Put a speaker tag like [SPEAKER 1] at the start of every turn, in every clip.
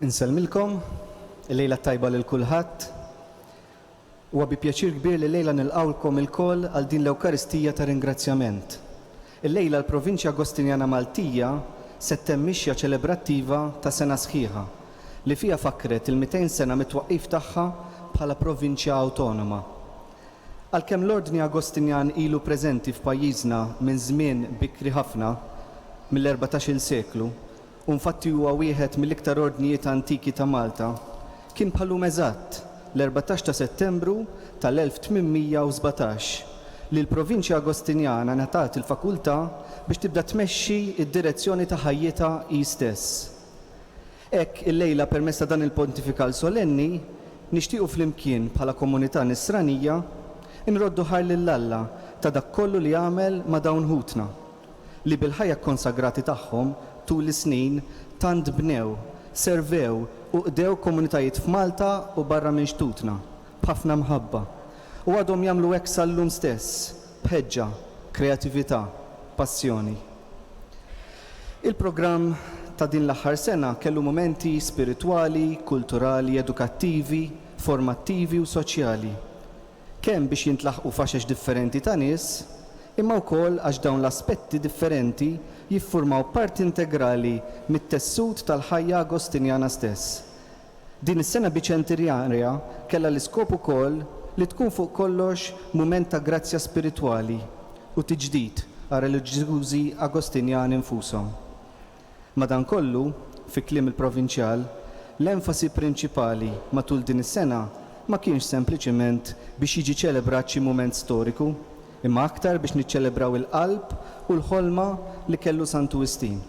[SPEAKER 1] Insellmilkom, il-lejla t-tajba lil kulħadd. Huwa bi pjaċir kbir li llejla nilqgħulkom ilkoll għal din l-Ewkaristija ta' Ringrazzjament. Illejla l-Provinċja Agostinjana Maltija se ttemm mixja ċelebrattiva ta' sena sħiħa, li fiha fakkret il-200 sena mit-twaqqif tagħha bħala provinċja awtonoma. Għalkemm l-Ordni Agostinjan ilu preżenti f'pajjiżna minn żmien bikri ħafna, mill-erbatax-il seklu, u nfatti huwa wieħed mill-iktar ordnijiet antiki ta' Malta, kien bħal-lum eżatt, l-erbatax ta' Settembru tal-1817, li l-Provinċja Agostinjana ngħatat il-fakultà biex tibda tmexxi d-direzzjoni ta' ħajjitha hi stess. Hekk, illejla permezz ta' dan il-Pontifikal Solenni, nixtiequ flimkien bħala komunità Nisranija, inroddu ħajr lil Alla ta' dak kollu li għamel ma' dawn ħutna. li bil-ħajja kkonsagrati tagħhom tul is-snin tant bnew, servew u qdew komunitajiet f'Malta u barra minn xtutna, b'ħafna mħabba. U għadhom jagħmlu hekk sal-lum stess, b'ħeġġa, kreatività, passjoni. Il-programm ta' din l-aħħar sena kellu mumenti spiritwali, kulturali, edukattivi, formattivi u soċjali. kemm biex jintlaħqu faxex differenti ta' nies, imma wkoll għax dawn l-aspetti differenti jiffurmaw parti integrali mit-tessut tal-ħajja Agostinjana stess. Din is-sena biċentirjarja kellha l-iskop ukoll li tkun fuq kollox mument ta' grazzja spiritwali u tiġdid għar-reliġjużi Agostinjani nfushom. Madankollu, fi kliem il-Provinċjal, l-enfasi prinċipali matul din is-sena ma kienx sempliċement biex jiġi ċelebrat xi mument storiku, imma aktar biex niċċelebraw il-qalb u l-ħolma li kellu Santu Wistin.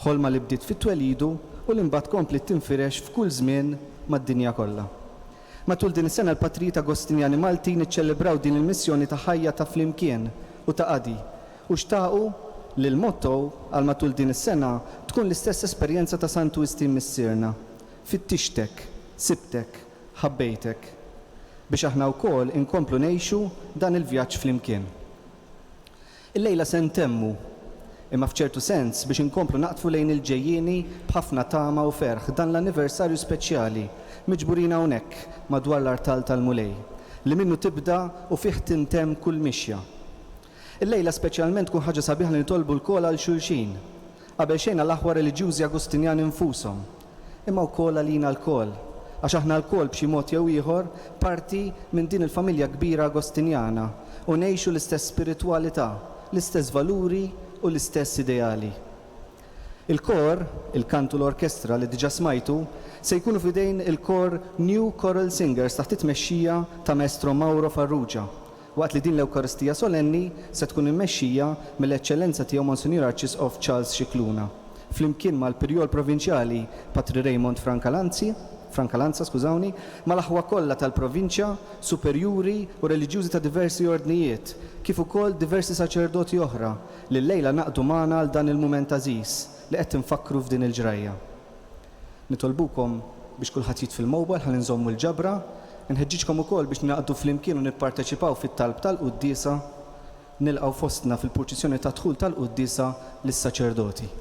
[SPEAKER 1] Ħolma li bdiet fi twelidu u li mbagħad kompliet tinfirex f'kull żmien mad-dinja kollha. Matul din is-sena l-Patrijiet Agostinjani Maltin iċċelebraw din il-missjoni ta' ħajja ta' flimkien u ta' qadi u xtaqu li l-motto għal matul din is-sena tkun l-istess esperjenza ta' Santu Wistin Missierna, Fittixtek, sibtek, ħabbejtek. Biex aħna wkoll inkomplu ngħixu dan il-vjaġġ flimkien. Illejla se ntemmu, imma f'ċertu sens biex inkomplu naqdfu lejn il-ġejjieni b'ħafna tama u ferħ dan l-anniversarju speċjali, miġburin hawnhekk madwar l-artal tal-Mulej, li minnu tibda u fih tintemm kull mixja. Illejla speċjalment tkun ħaġa sabiħa li nitolbu lkoll għal xulxin, qabelxejn għall-aħwa reliġjużi Agostinjani nfushom, imma wkoll għalina lkoll, għax aħna lkoll b'xi mod jew ieħor parti minn din il-familja kbira Agostinjana u ngħixu l-istess spiritwalità, l-istess valuri u l-istess ideali. Il-kor, il-kant u l-orkestra li diġà smajtu, se jkunu f'idejn il-kor New Choral Singers taħt it-tmexxija ta' Maestro Mauro Farrugia, waqt li din l-Ewkaristija Solenni se tkun immexxija mill-Eċċellenza Tiegħu Monsinjur Arċisqof Charles Scicluna, flimkien mal-Pirjol Provinċjali Patri Raymond Francalanzi, Francalanza, skużawni, mal-aħwa kollha tal-Provinċja, superjuri u reliġjużi ta' diversi ordnijiet, kif ukoll diversi saċerdoti oħra li llejla ngħaqdu magħna għal dan il-mument għażiż li qed infakkru f'din il-ġrajja. Nitolbukom biex kulħadd jitfi l-mobile ħalli nżommu l-ġabra. Inħeġġiġkom ukoll biex ningħaqdu flimkien u nipparteċipaw fit-talb tal-quddiesa. Nilqgħu fostna fil-purċissjoni tad-dħul tal-quddiesa lis-saċerdoti.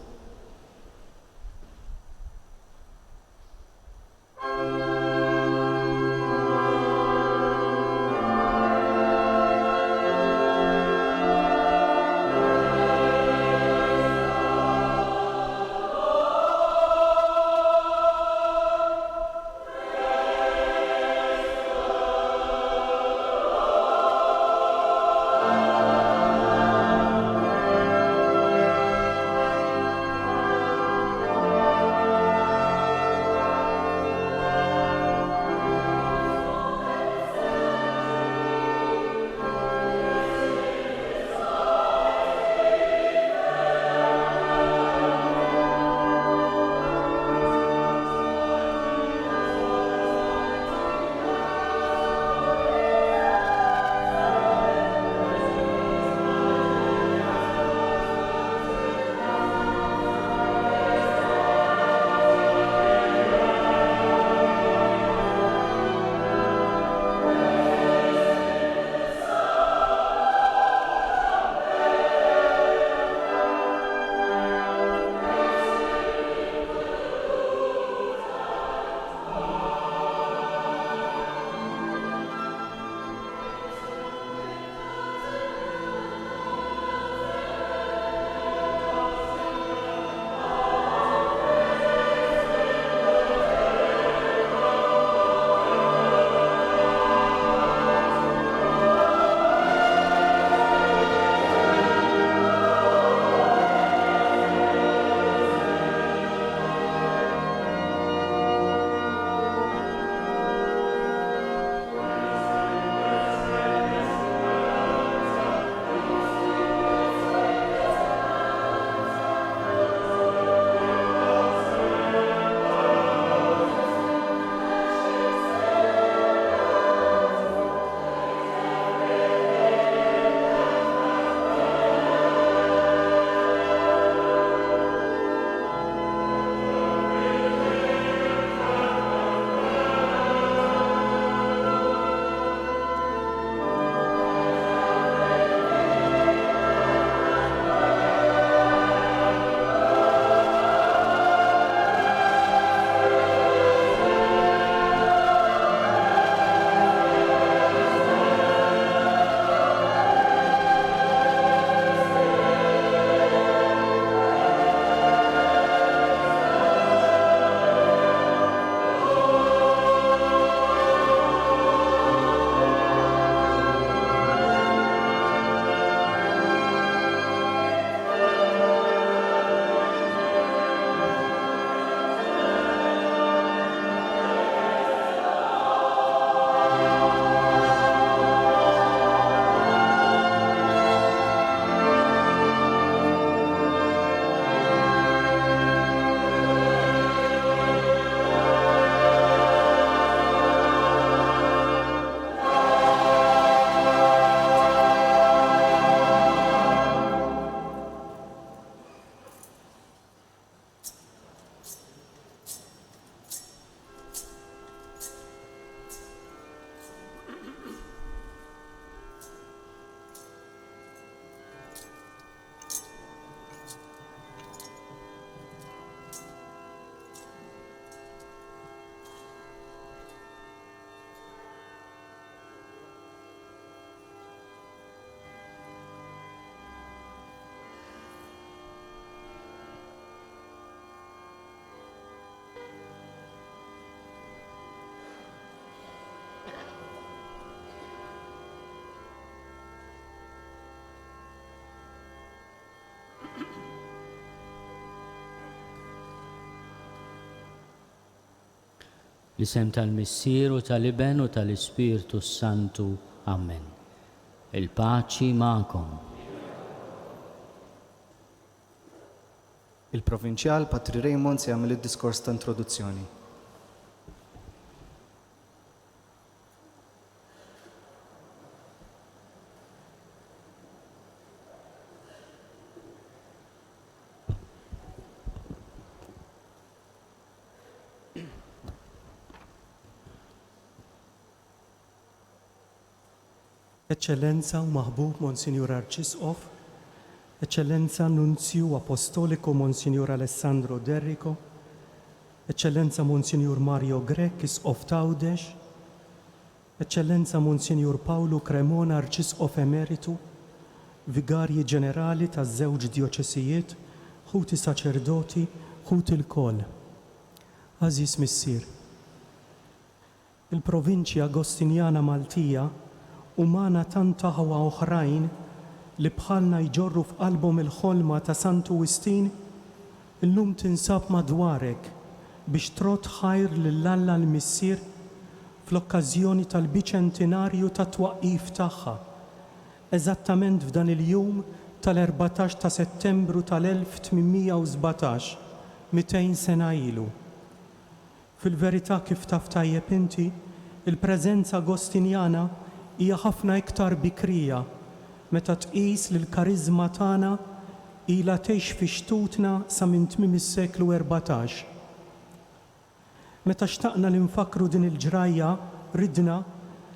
[SPEAKER 2] L-isem tal-Missier u tal-Iben u tal-Ispirtu s-Santu. Amen. Il-paċi magħkom.
[SPEAKER 1] Il-Provinċjal, Patri Raymond se jagħmel id-diskors ta' introduzzjoni.
[SPEAKER 3] Eċċellenza u Maħbub Monsinjur Arċisqof, Eċċellenza Nunzju Apostoliku Monsinjur Alessandro D'Errico, Eċċellenza Monsinjur Mario Grech Isqof t'Għawdex, Eċċellenza Monsinjur Pawlu Cremona Arċisqof Emeritu, Vigarji Ġenerali taż-żewġ Djoċesijiet, ħuti saċerdoti, ħuti lkoll. Għażiż Missier. Il-Provinċja Agostinjana Maltija u magħna tant aħwa oħrajn li bħalna jġorru f'qalbhom il-ħolma ta' Santu Wistin, illum tinsab madwarek biex trodd ħajr lil Alla l-Missier fl-okkażjoni tal-biċentinarju tat-twaqqif tagħha, eżattament f'dan il-jum tal-erbatax ta' Settembru tal-1817, 200 sena ilu. Fil-verità, kif taf tajjeb inti, il-preżenza Agostinjana hija ħafna iktar bikrija meta tqis li l-kariżma tagħna ilha tgħix fi xtutna sa minn tmiem is-seklu 14. Meta xtaqna li nfakkru din il-ġrajja ridna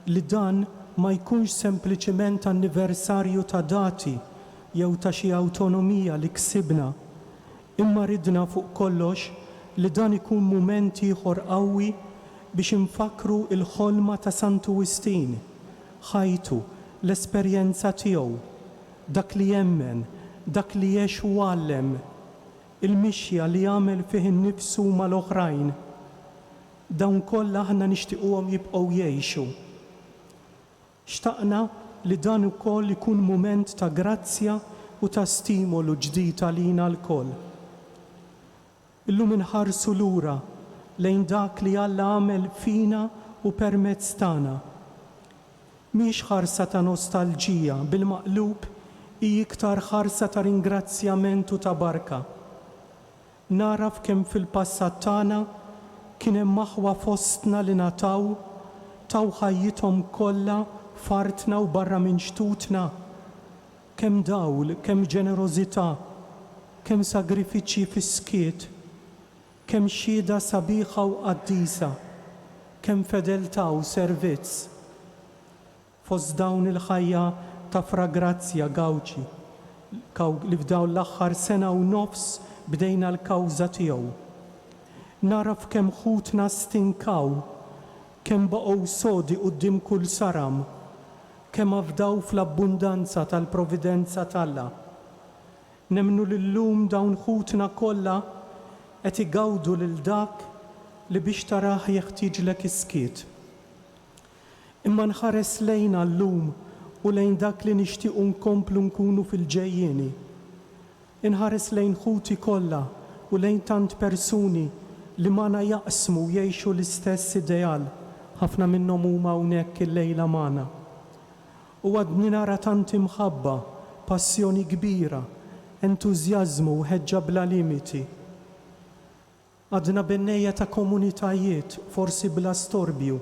[SPEAKER 3] li dan ma jkunx sempliċiment anniversarju ta' dati jew ta' xi awtonomija li ksibna Imma ridna fuq kollox li dan ikun mument ieħor qawwi biex infakkru l-ħolma ta' Santu Wistin, ħajtu, l-esperjenza tiegħu, dak li emmen, dak li għex u għallem, il-mixja li għamel fih innifsu u mal-oħrajn. Dawn kollha aħna nixtiquhom jibqgħu jgħixu. Xtaqna li dan ukoll ikun mument ta' grazzja u ta' stimolu ġdid għalina lkoll. Illum inħarsu lura lejn dak li Alla għamel fina u permezz tagħna. Mhijiex ħarsa ta' nostalġija, bil-maqlub hi iktar ħarsa ta' ringrazzjament u ta' barka. Nagħraf kemm fil-passat tagħna kien hemm aħwa fostna li ngħataw, taw ħajjithom kollha f'artna u barra minn xtutna. Kemm dawl, kemm ġenerożità, kemm sagrifiċċji fis-skiet, kemm xhieda sabiħa u qaddisa, kemm fedeltà u servizz. Fost dawn il-ħajja ta' Fra Grazzja Gauci, li f'dawn l-aħħar sena u nofs bdejna l-kawża tiegħu. Nagħraf kemm ħutna stinkaw, kemm baqgħu sodi quddiem kull saram, kemm afdaw fl-abbundanza tal-providenza t'Alla. Nemmnu li llum dawn ħutna kollha qed igawdu lil dak li biex tarah jeħtieġlek is-skiet. Imma nħares lejna llum u lejn dak li nixtiequ nkomplu nkunu fil-ġejjieni. Inħares lejn ħuti kollha u lejn tant persuni li magħna jaqsmu u jgħixu l-istess ideal, ħafna minnhom huma hawnhekk illejla magħna. U għadni nara tant imħabba, passjoni kbira, entużjażmu u ħeġġa bla limiti. Għadna bennejja ta' komunitajiet, forsi bla storbju,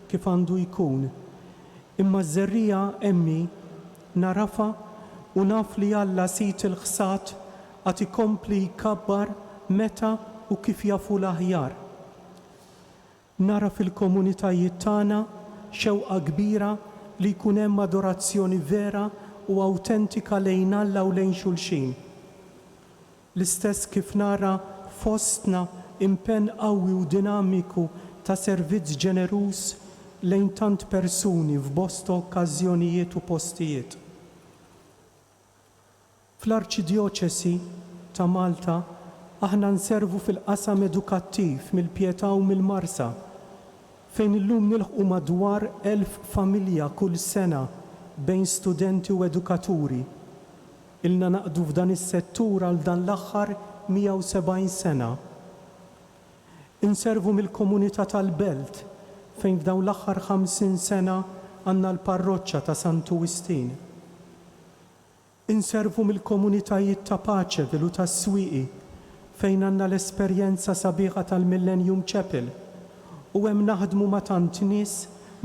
[SPEAKER 3] kif għandu jkun. Imma ż-żerriegħa hemm hi, nagħrafha u naf li Alla Sid il-ħsad għad ikompli jkabbar meta u kif jaf hu l-aħjar. Nara fil-komunitajiet tagħna xewqa kbira li jkun hemm adorazzjoni vera u awtentika lejn Alla u lejn xulxin. L-istess kif nara fostna impenn qawwi u dinamiku ta' servizz ġeneruż lejn tant persuni f'bosta okkażjonijiet u postijiet. Fl-Arċidjoċesi ta' Malta aħna nservu fil-qasam edukattiv mill-Pietà u mill-Marsa, fejn illum nilħqu madwar 1,000 familja kull sena bejn studenti u edukaturi. Ilna naqdu f'dan is-settur għal dan l-aħħar 170 sena. Inservu mill-komunità tal-Belt fejn f'dawn l-aħħar 50 sena għandna l-parroċċa ta' Santu Wistin. Inservu mill-komunitajiet ta' Paceville u tas-Swieqi fejn għandna l-esperjenza sabiħa tal-Millennium Chapel u hemm naħdmu ma' tant nies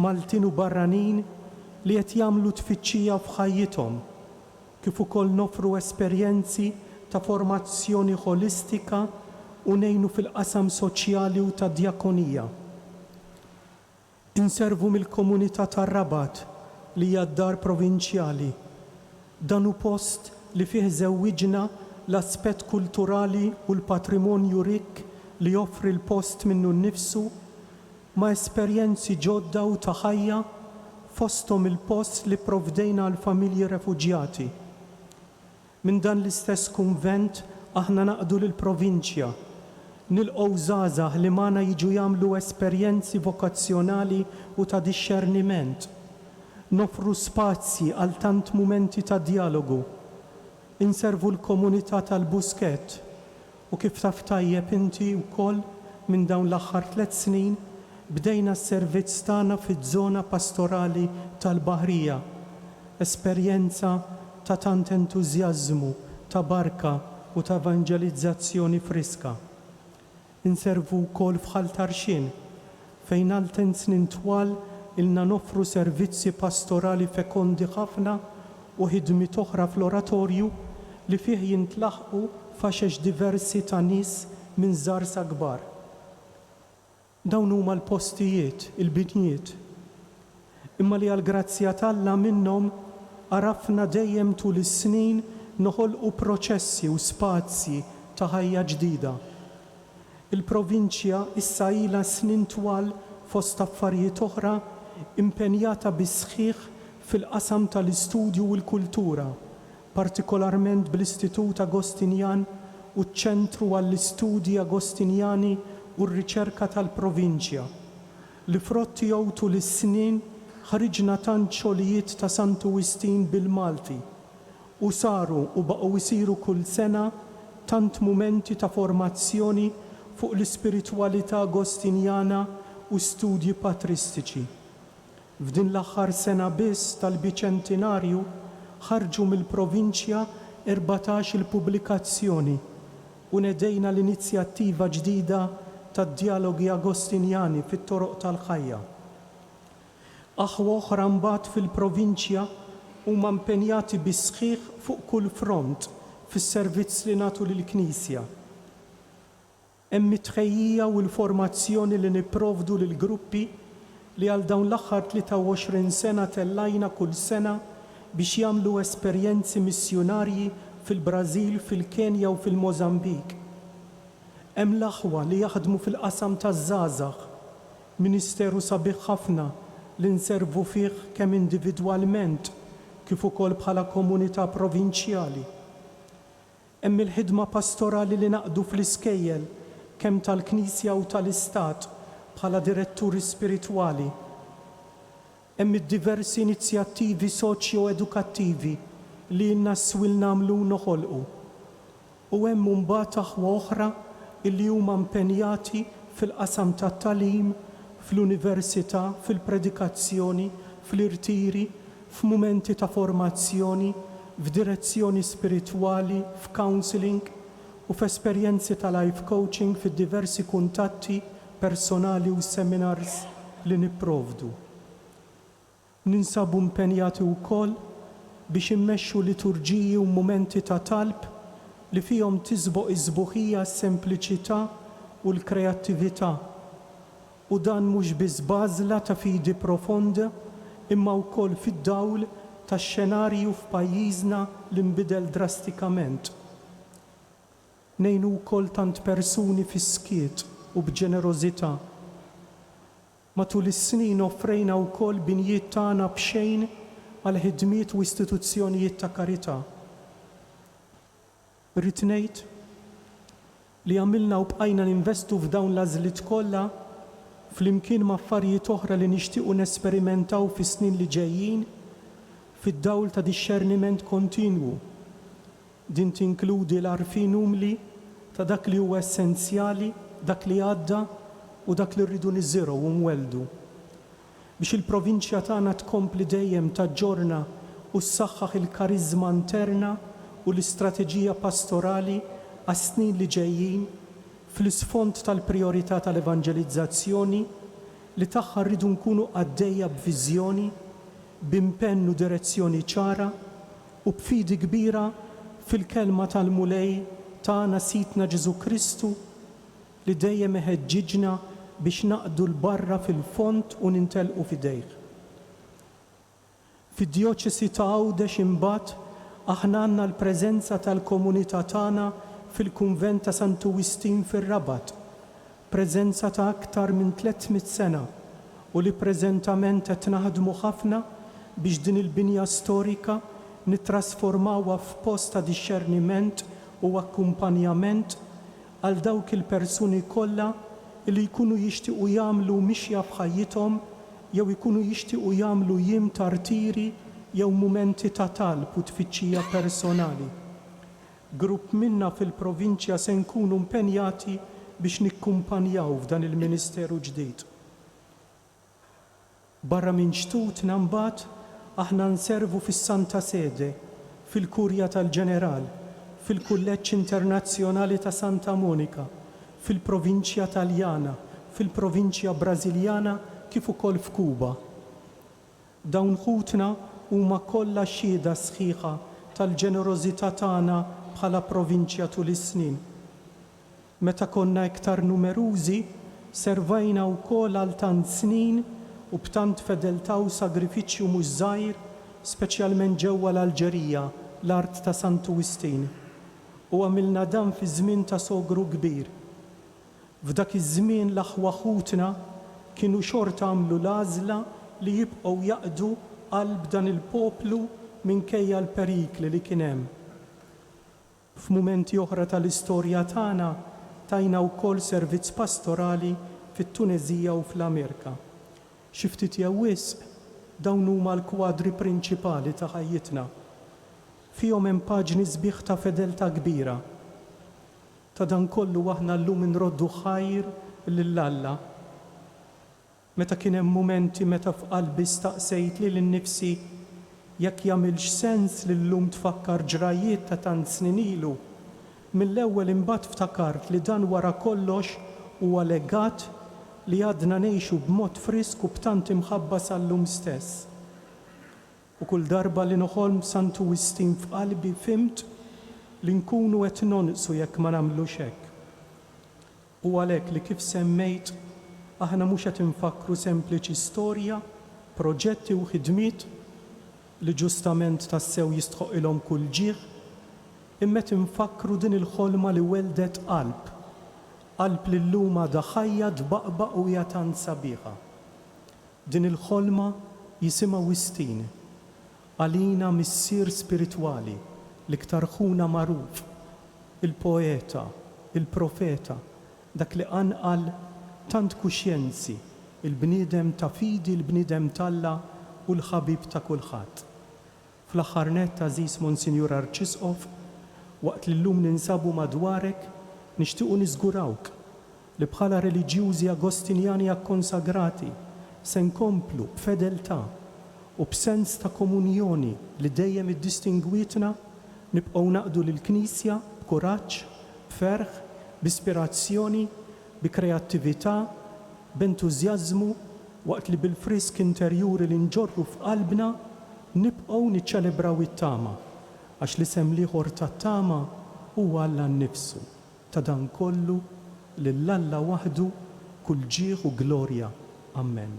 [SPEAKER 3] Maltin u barranin li qed jagħmlu tfittxija f'ħajjithom kif ukoll noffru esperjenzi ta' formazzjoni ħolistika u ngħinu fil-qasam soċjali u tad-djakonija. Inservu mill-komunità tar-Rabat li hija d-dar provinċjali. Dan hu post li fih żewwiġna l-aspett kulturali u l-patrimonju rikk li joffri l-post minnu nnifsu ma' esperjenzi ġodda u ta' ħajja fosthom il-post li pprovdejna għall-familji refuġjati. Minn dan l-istess kunvent aħna naqdu lill-provinċja. Nilqgħu żgħażagħ li magħna jiġu jagħmlu esperjenzi vokazzjonali u ta' dixxerniment. Noffru spazji għal tant mumenti ta' djalogu. Inservu l-komunità tal-Buskett u kif taf tajjeb inti wkoll minn dawn l-aħħar tlett snin bdejna s-servizz tagħna fiż-żona pastorali tal-Baħrija. Esperjenza ta' tant entużjażmu, ta' barka u ta' evanġelizzazzjoni friska. Inservu wkoll f'Ħal Tarxien, fejn għal tent snin twal ilna noffru servizzi pastorali fekondi ħafna u ħidmiet oħra fl-oratorju li fih jintlaħqu faxex diversi ta' nies minn żgħar sa kbar. Dawn huma l-postijiet, il-binjiet. Imma li għall-grazzja t'Alla minnhom għarafna dejjem tul is-snin noħolqu proċessi u spazji ta' ħajja ġdida. Il-provinċja issa ilha snin twal fost affarijiet oħra impenjata bis-sħiħ fil-qasam tal-istudju u l-kultura, partikolarment bl-Istitut Agostinjan u ċ-Ċentru għall-Istudji Agostinjani u r-Riċerka tal-Provinċja, li frott tiegħu tul is-snin ħriġna tant xogħlijiet ta' Santu Wistin bil-Malti u saru u baqgħu jsiru kull sena tant mumenti ta' formazzjoni fuq l-ispiritwalità Agostinjana u studji patristiċi. F'din l-aħħar sena biss tal-biċentinarju ħarġu mill-provinċja 14 il pubblikazzjoni u nedejna l-inizjattiva ġdida tad-Djalogi Agostinjani fit-Toroq tal-Ħajja. Aħwa oħra mbagħad fil-provinċja huma mpenjati bis-sħiħ fuq kull front fis-servizz li nagħtu lill-Knisja. Hemm it-tħejjija u l-formazzjoni li nipprovdu lill-gruppi li għal dawn l-aħħar 23 sena tellajna kull sena biex jagħmlu esperjenzi missjunarji fil-Brażil, fil-Kenja u fil-Możambik. Hemm l-aħwa li jaħdmu fil-qasam taż-żgħażagħ, ministeru sabiħ ħafna li nservu fih kemm individwalment kif ukoll bħala komunità provinċjali. Hemm il-ħidma pastorali li naqdu fl-iskejjel kemm tal-Knisja u tal-Istat bħala diretturi spiritwali. Hemm id-diversi inizjattivi soċjo-edukattivi li ilna s-swil nagħmlu u noħolqu. U hemm imbagħad aħwa oħra illi huma mpenjati fil-qasam tat-tagħlim, fl-università, fil-predikazzjoni, fl-irtiri, f'mumenti ta' formazzjoni, f'direzzjoni spiritwali, f'counselling u f'esperjenzi ta' life coaching fid-diversi kuntatti personali u seminars li nipprovdu. Ninsabu mpenjati wkoll biex immexxu liturġiji u mumenti ta' talb li fihom tisboq is-sbuħija s-sempliċità u l-kreattività U dan mhux biss b'għażla ta' fidi profonda imma wkoll fid-dawl tax-xenarju f'pajjiżna li nbidel drastikament. Ngħinu wkoll tant persuni fis-skiet u b'ġenerożità. Matul is-snin offrejna wkoll binjiet tagħna b'xejn għal ħidmiet u istituzzjonijiet ta' karità. Irrid ngħid li għamilna u bqajna ninvestu f'dawn l-għażliet kollha, flimkien ma' affarijiet oħra li nixtiequ nesperimentaw fis-snin li ġejjin, fid-dawl ta' dixxerniment kontinwu. Din tinkludi l-għarfien umli ta' dak li huwa essenzjali, dak li għadda. u dak li rridu niżirgħu u nwelldu. Biex il-provinċja tagħna tkompli dejjem taġġorna u ssaħħaħ il-kariżma interna u l-istrateġija pastorali għas-snin li ġejjin fl-isfond tal-prijorità tal-evanġelizzazzjoni li tagħha rridu nkunu qaddejja b'viżjoni, b'impenn u direzzjoni ċara u b'fidi kbira fil-Kelma tal-Mulej tagħna Sidna Ġesù Kristu li dejjem iħeġġiġna biex naqdu 'l barra fil-fond u nintelqu f'idejh. Fid-Djoċesi ta' Għawdex imbagħad aħna għandna l-preżenza tal-komunità tagħna fil-Kunvent ta' Santu Wistin fir-Rabat, preżenza ta' aktar minn 300 sena u li preżentament qed naħdmu ħafna biex din il-binja storika nittrasformawha f'post ta' dixxerniment u akkumpanjament għal dawk il-persuni kollha li jkunu jixtiequ jagħmlu mixja f'ħajjithom jew ikunu jixtiequ jagħmlu jiem ta' rtiri jew mumenti ta' talb u tfittxija personali. Grupp minna fil-provinċja se nkunu mpenjati biex nikkumpanjaw f'dan il-ministeru ġdid. Barra minn xtutna mbagħad aħna nservu fis-Santa Sede, fil-Kurja tal-Ġeneral, fil-Kulleġġ Internazzjonali ta' Santa Monika, fil-Provinċja Taljana, fil-Provinċja Brażiljana kif ukoll f'Kuba. Dawn ħutna huma kollha xhieda sħiħa tal-ġenerożità tagħna bħala provinċja tul is-snin. Meta konna iktar numerużi, servajna wkoll għal tant snin u b'tant fedeltà u sagrifiċċju mhux żgħir, speċjalment ġewwa l-Alġerija, l-art ta' Santu Wistin. U għamilna dan fi żmien ta' sogru kbir. F'dak iż-żmien l-aħwa ħutna kienu xorta għamlu l-għażla li jibqgħu jaqdu qalb dan il-poplu minkejja l-perikli li kien hemm. F'mumenti oħra tal-istorja tagħna tajna wkoll servizz pastorali fit-Tuneżija u fl-Amerika. Xi ftit jew wisq, dawn huma l-kwadri prinċipali ta' ħajjitna. Fihom hemm paġni sbieħ ta' fedeltà kbira. Ta' dan kollu aħna llum inroddu ħajr lil Alla. Meta kien hemm mumenti meta f'qalbi staqsejt lili nnifsi jekk jagħmilx sens li llum tfakkar ġrajjiet ta' tant snin ilu, mill-ewwel imbagħad ftakart li dan wara kollox huwa legat li għadna ngħixu b'mod frisk u b'tant imħabba sal-lum stess. U kull darba li noħolm b'Santu Wistin f'qalbi fhimt li nkunu qed nonqsu jekk ma nagħmlux hekk. Hu għalhekk li kif semmejt, aħna mhux qed infakkru sempliċi storja, proġetti u ħidmiet, li ġustament tassew jistħoqqilhom kull ġieħ, imma qed infakkru din il-ħolma li welldet qalb, qalb li llum għadha ħajja tbaqbaq u hija tant sabiħa. Din il-ħolma jisimha Wistin, għalina missier spiritwali, l-iktar ħuna magħruf, il-poeta, il-profeta, dak li qanqal tant kuxjenzi, il-bniedem ta' fidi, il-bniedem t'Alla u l-ħabib ta' kulħadd. Fl-aħħar nett, għażiż Monsinjur Arċisqof, waqt li llum ninsabu madwarek, nixtiequ niżgurawk li bħala reliġjużi Agostinjani akkonsagrati se nkomplu b'fedeltà u b'sens ta' komunjoni li dejjem iddistingwietna nibqgħu naqdu lill-Knisja b'kuraġġ, b'ferħ, b'ispirazzjoni, bi kreattività, b'entużjażmu waqt li bil-frisk interjuri li nġorru f'qalbna nibqgħu niċċelebraw it-tama, għax l-isem l-ieħor tat-tama huwa Alla nnifsu. Ta' dan kollu, lil Alla waħdu kull ġieħ u glorja. Ammen.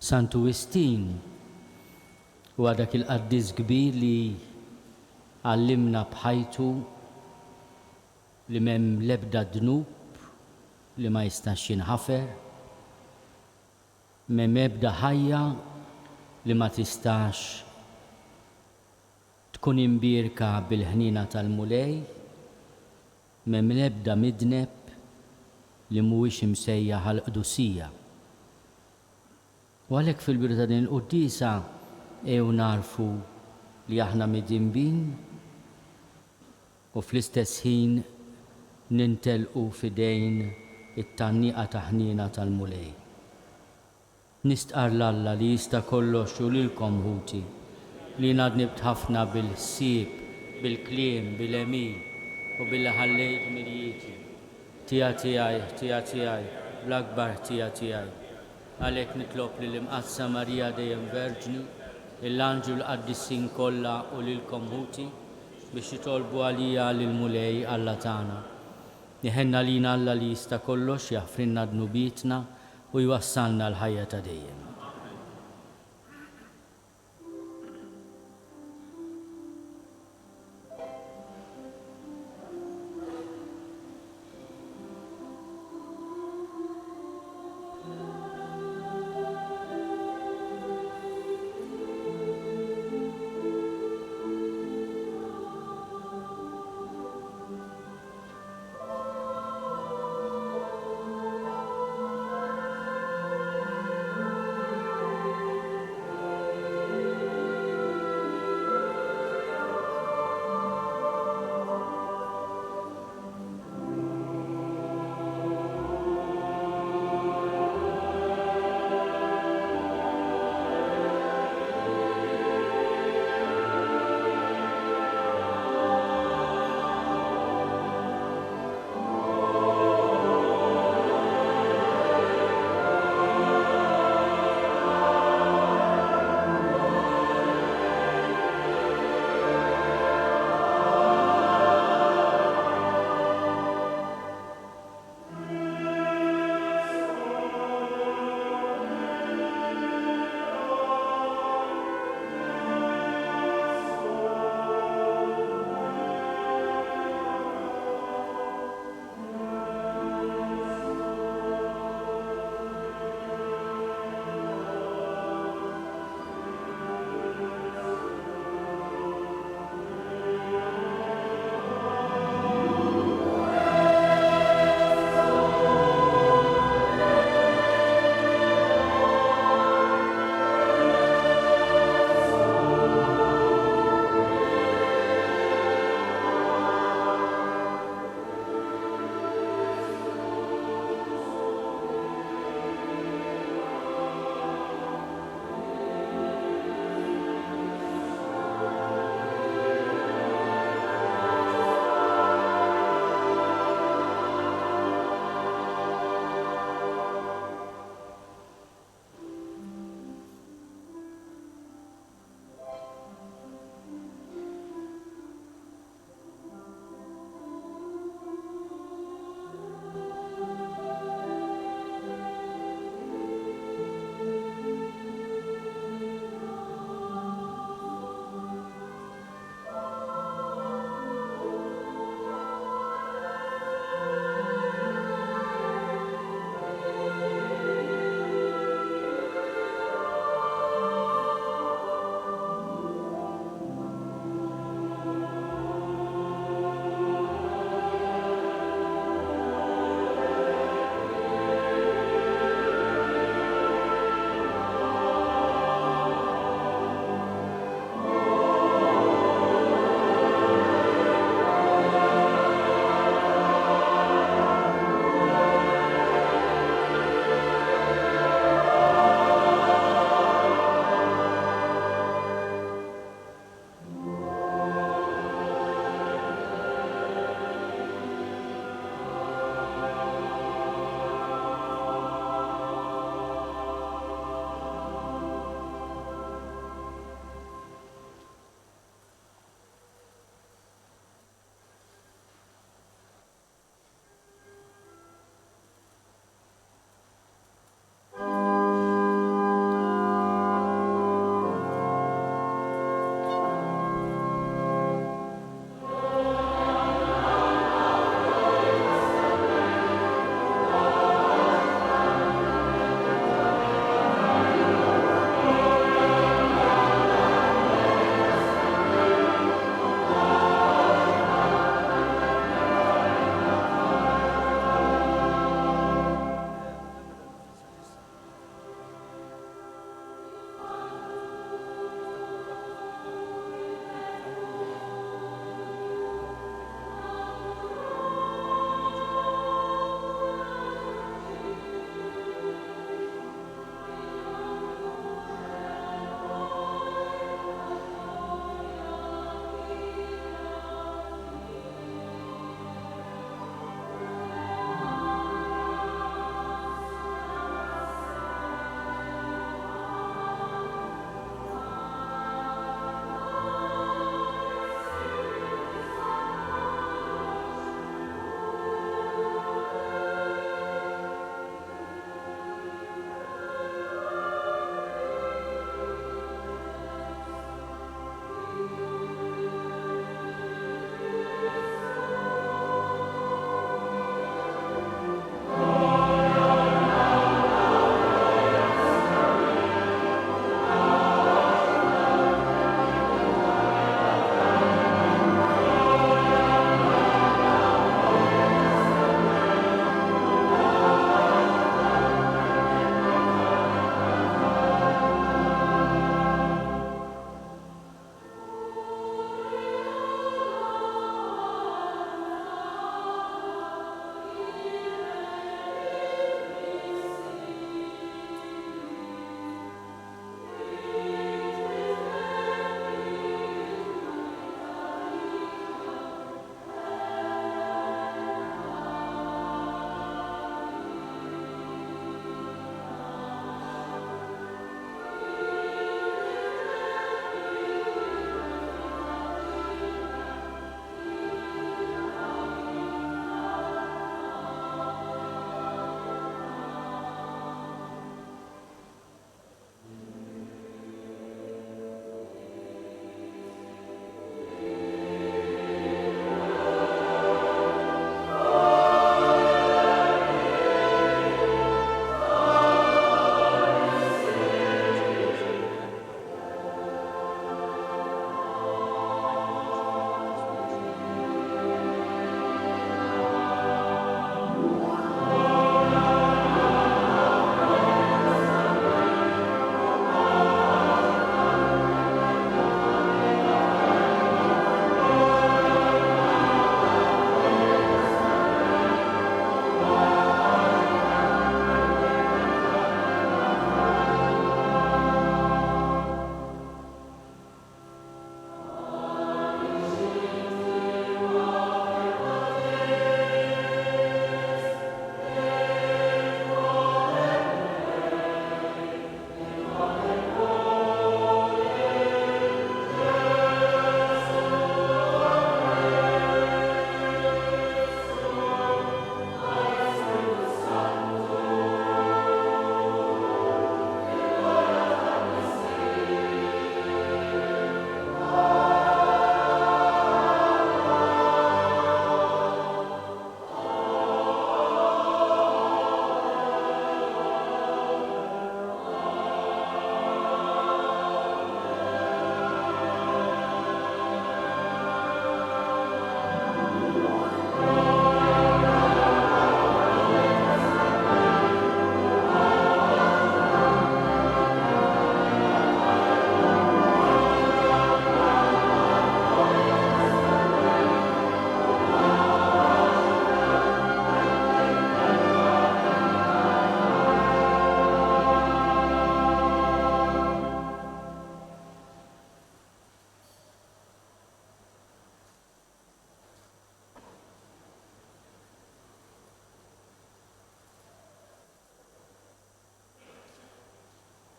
[SPEAKER 2] Santu Wistin huwa dak il-qaddis kbir li għallimna b'ħajtu. li m'hemm l-ebda dnub li ma jistax jinħafer, m'hemm ebda ħajja li ma tistax tkun imbierka bil-ħniena tal-Mulej, m'hemm l-ebda midneb li mhuwiex imsejjaħ għall-qdusija. U għalhekk fil-bidu ta' din il-quddiesa ejjew nagħrfu li aħna midinbin u fl-istess ħin nintelqu f'idejn it-tgħanniqa ta' ħniena tal-Mulej. Nistqarr 'l Alla li jista' kollox u lilkom, ħuti, li jiena dnibt ħafna bil-ħsieb, bil-kliem, bil-għemil, u billi ħallejt dmirijieti. Ħtija tiegħi, ħtija tiegħi, bl-akbar ħtija tiegħi. Għalhekk nitlob lill-Imqaddsa Marija dejjem Verġni, lill-anġli u l-qaddisin kollha u lilkom, ħuti, biex titolbu għalija lill-Mulej Alla tagħna. Iħenn għalina Alla li jista' kollox, jaħfrilna dnubietna u jwassalna għall-ħajja ta' dejjem.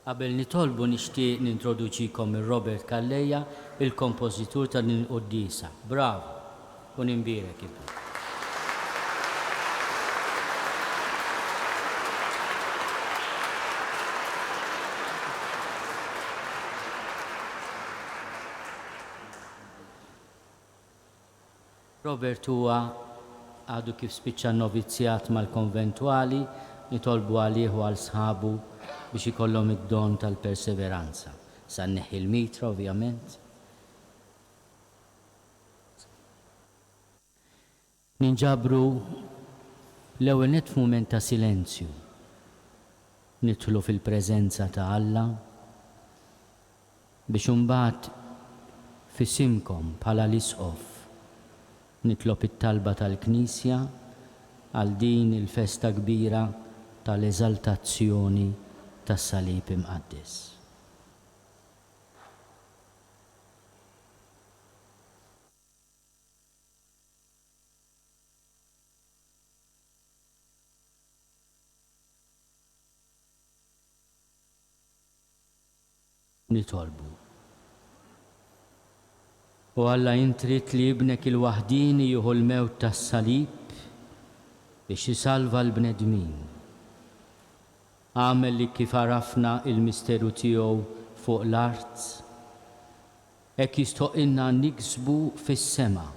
[SPEAKER 2] Qabel nitolbu nixtieq nintroduċikom lil Robert Calleja, il-kompożitur ta' din il-quddiesa. Bravo! Kun imbierek ibni. Robert huwa għadu kif spiċċa n-novizzjat mal-Konventwali, nitolbu għalih u għal sħabu biex ikollhom id-don tal-perseveranza. Sa nneħħi l-mitra ovvjament. Ninġabru l-ewwel nett f'mument ta' silenzju. Nidħlu fil-preżenza ta' Alla biex imbagħad f'isimkom bħala l-Isqof nitlob it-talba tal-Knisja għal din il-festa kbira tal-Eżaltazzjoni tas-Salib Imqaddes. Nitolbu. O Alla int ridt li Ibnek il-waħdieni jieħu l-mewt tas-salib biex isalva l-bnedmin. Agħmel li kif għarafna il-misteru tiegħu fuq l-art, Hekk jistħoqqilna niksbu fis-sema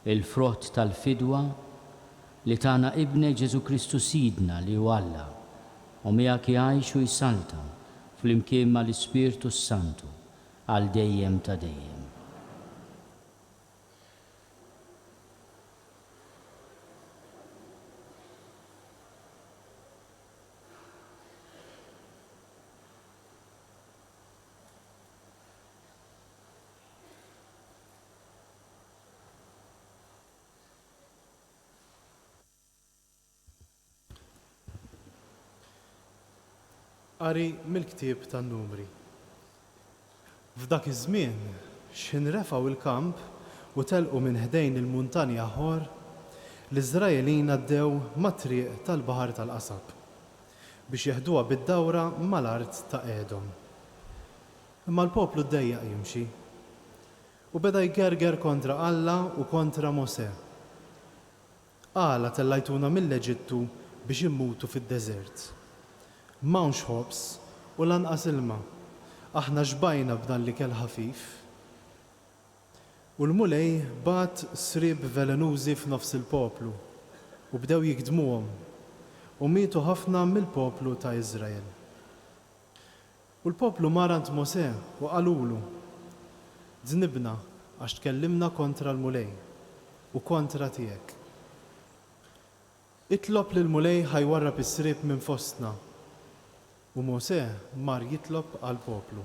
[SPEAKER 2] l-frott tal-fidwa li tana Ibnek Ġesù Kristu Sidna li hu Alla u miegħek jgħix u jsaltan flimkien ma' l-Ispirtu s-Santu għal dejjem ta' dejjem.
[SPEAKER 4] Qari mill-ktieb tan-Numri. F'dak iż-żmien, x'ħin refgħu l-kamp u telqu minn ħdejn il-muntanja Ħor, l-Iżraelin għaddew mat-triq tal-Baħar tal-Qasab, biex jeħduha bid-dawra mal-art ta' Edom. Imma l-poplu ddejjaq jimxi. U beda jgerger kontra Alla u kontra Mosè. Għala tellajtuna mill-Eġittu biex immutu fid-deżert? M'hawnx ħobż u lanqas ilma. Aħna xbajna b'dan l-ikel ħafif. U l-Mulej bagħat sriep velenużi f'nofs il-poplu, u bdew jigdmuhom, u mietu ħafna mill-poplu ta' Iżrael. U l-poplu mar għand Mosè u qalulu, Dnibna għax tkellimna kontra l-Mulej u kontra tiegħek. Itlob lill-Mulej ħa jwarrab is-sriep minn fostna. U Mosè mar jitlob għall-poplu.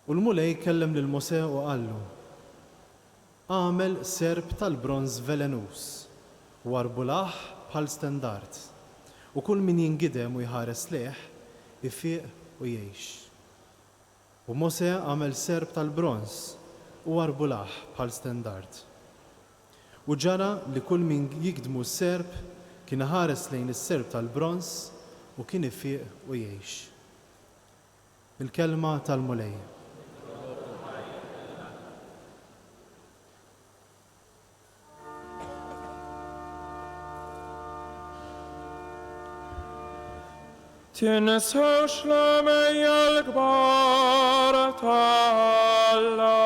[SPEAKER 4] U l-Mulej kellem lil Mosè u qallu, Agħmel serp tal-bronż velenuż, u arbulah bħal stendard, u kull min jingidem u jħares lejh, ifiq u jgħix. U Mosè għamel serp tal-bronż, u arbulah bħal stendard. U ġara li kull min jigdmu s-serp kien iħares lejn is-serp tal-bronż u kien ifiq u jgħix. Il-Kelma tal-Mulej.
[SPEAKER 5] Tinsewx l-għemejjel kbar ta' Alla.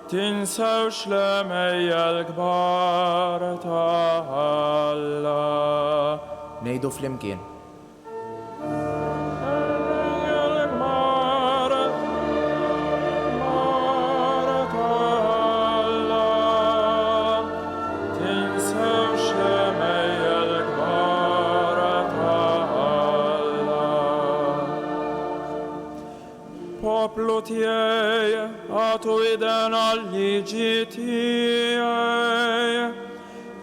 [SPEAKER 5] Tinsewx l-għemejjel kbar ta' Alla.
[SPEAKER 6] Ngħidu flimkien.
[SPEAKER 5] Poplu tiegħi, agħtu widen għal-liġi tiegħi.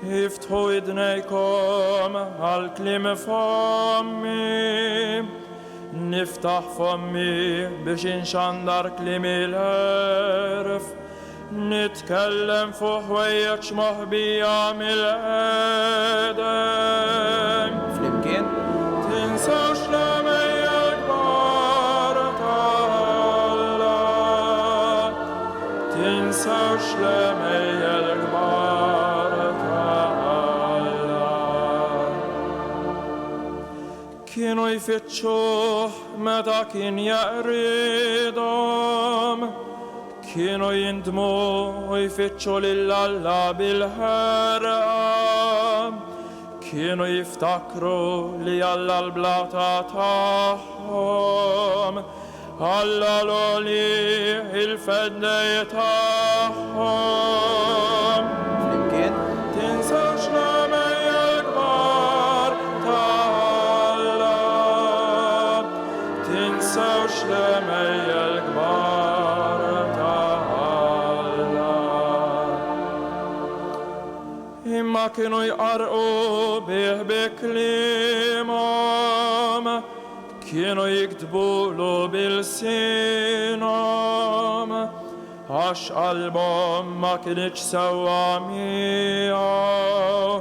[SPEAKER 5] Iftħu widnejkom għal kliem fommi, niftaħ fommi biex inxandar kliem il-għerf, nitkellem fuq ħwejjeġ moħbija mill-qedem.
[SPEAKER 6] Flimkien.
[SPEAKER 5] Tinsewx. l-għemejjel kbar ta' Alla. Kienu jfittxuh meta kien jeqridhom, kienu jindmu u jfittxu lil Alla bil-ħerqa, kienu jiftakru li Alla l-blata tagħhom, Alla l-Għoli, il-Feddej tagħhom.
[SPEAKER 6] Flimkien.
[SPEAKER 5] Tinsewx l-għemejjel kbar ta' Alla. Tinsewx l-għemejjel kbar ta' Alla. Imma kienu jqarrqu bih bi kliemhom. Kienu jiktbulu b'ilsienhom, għax qalbhom ma kinitx sewwa miegħu,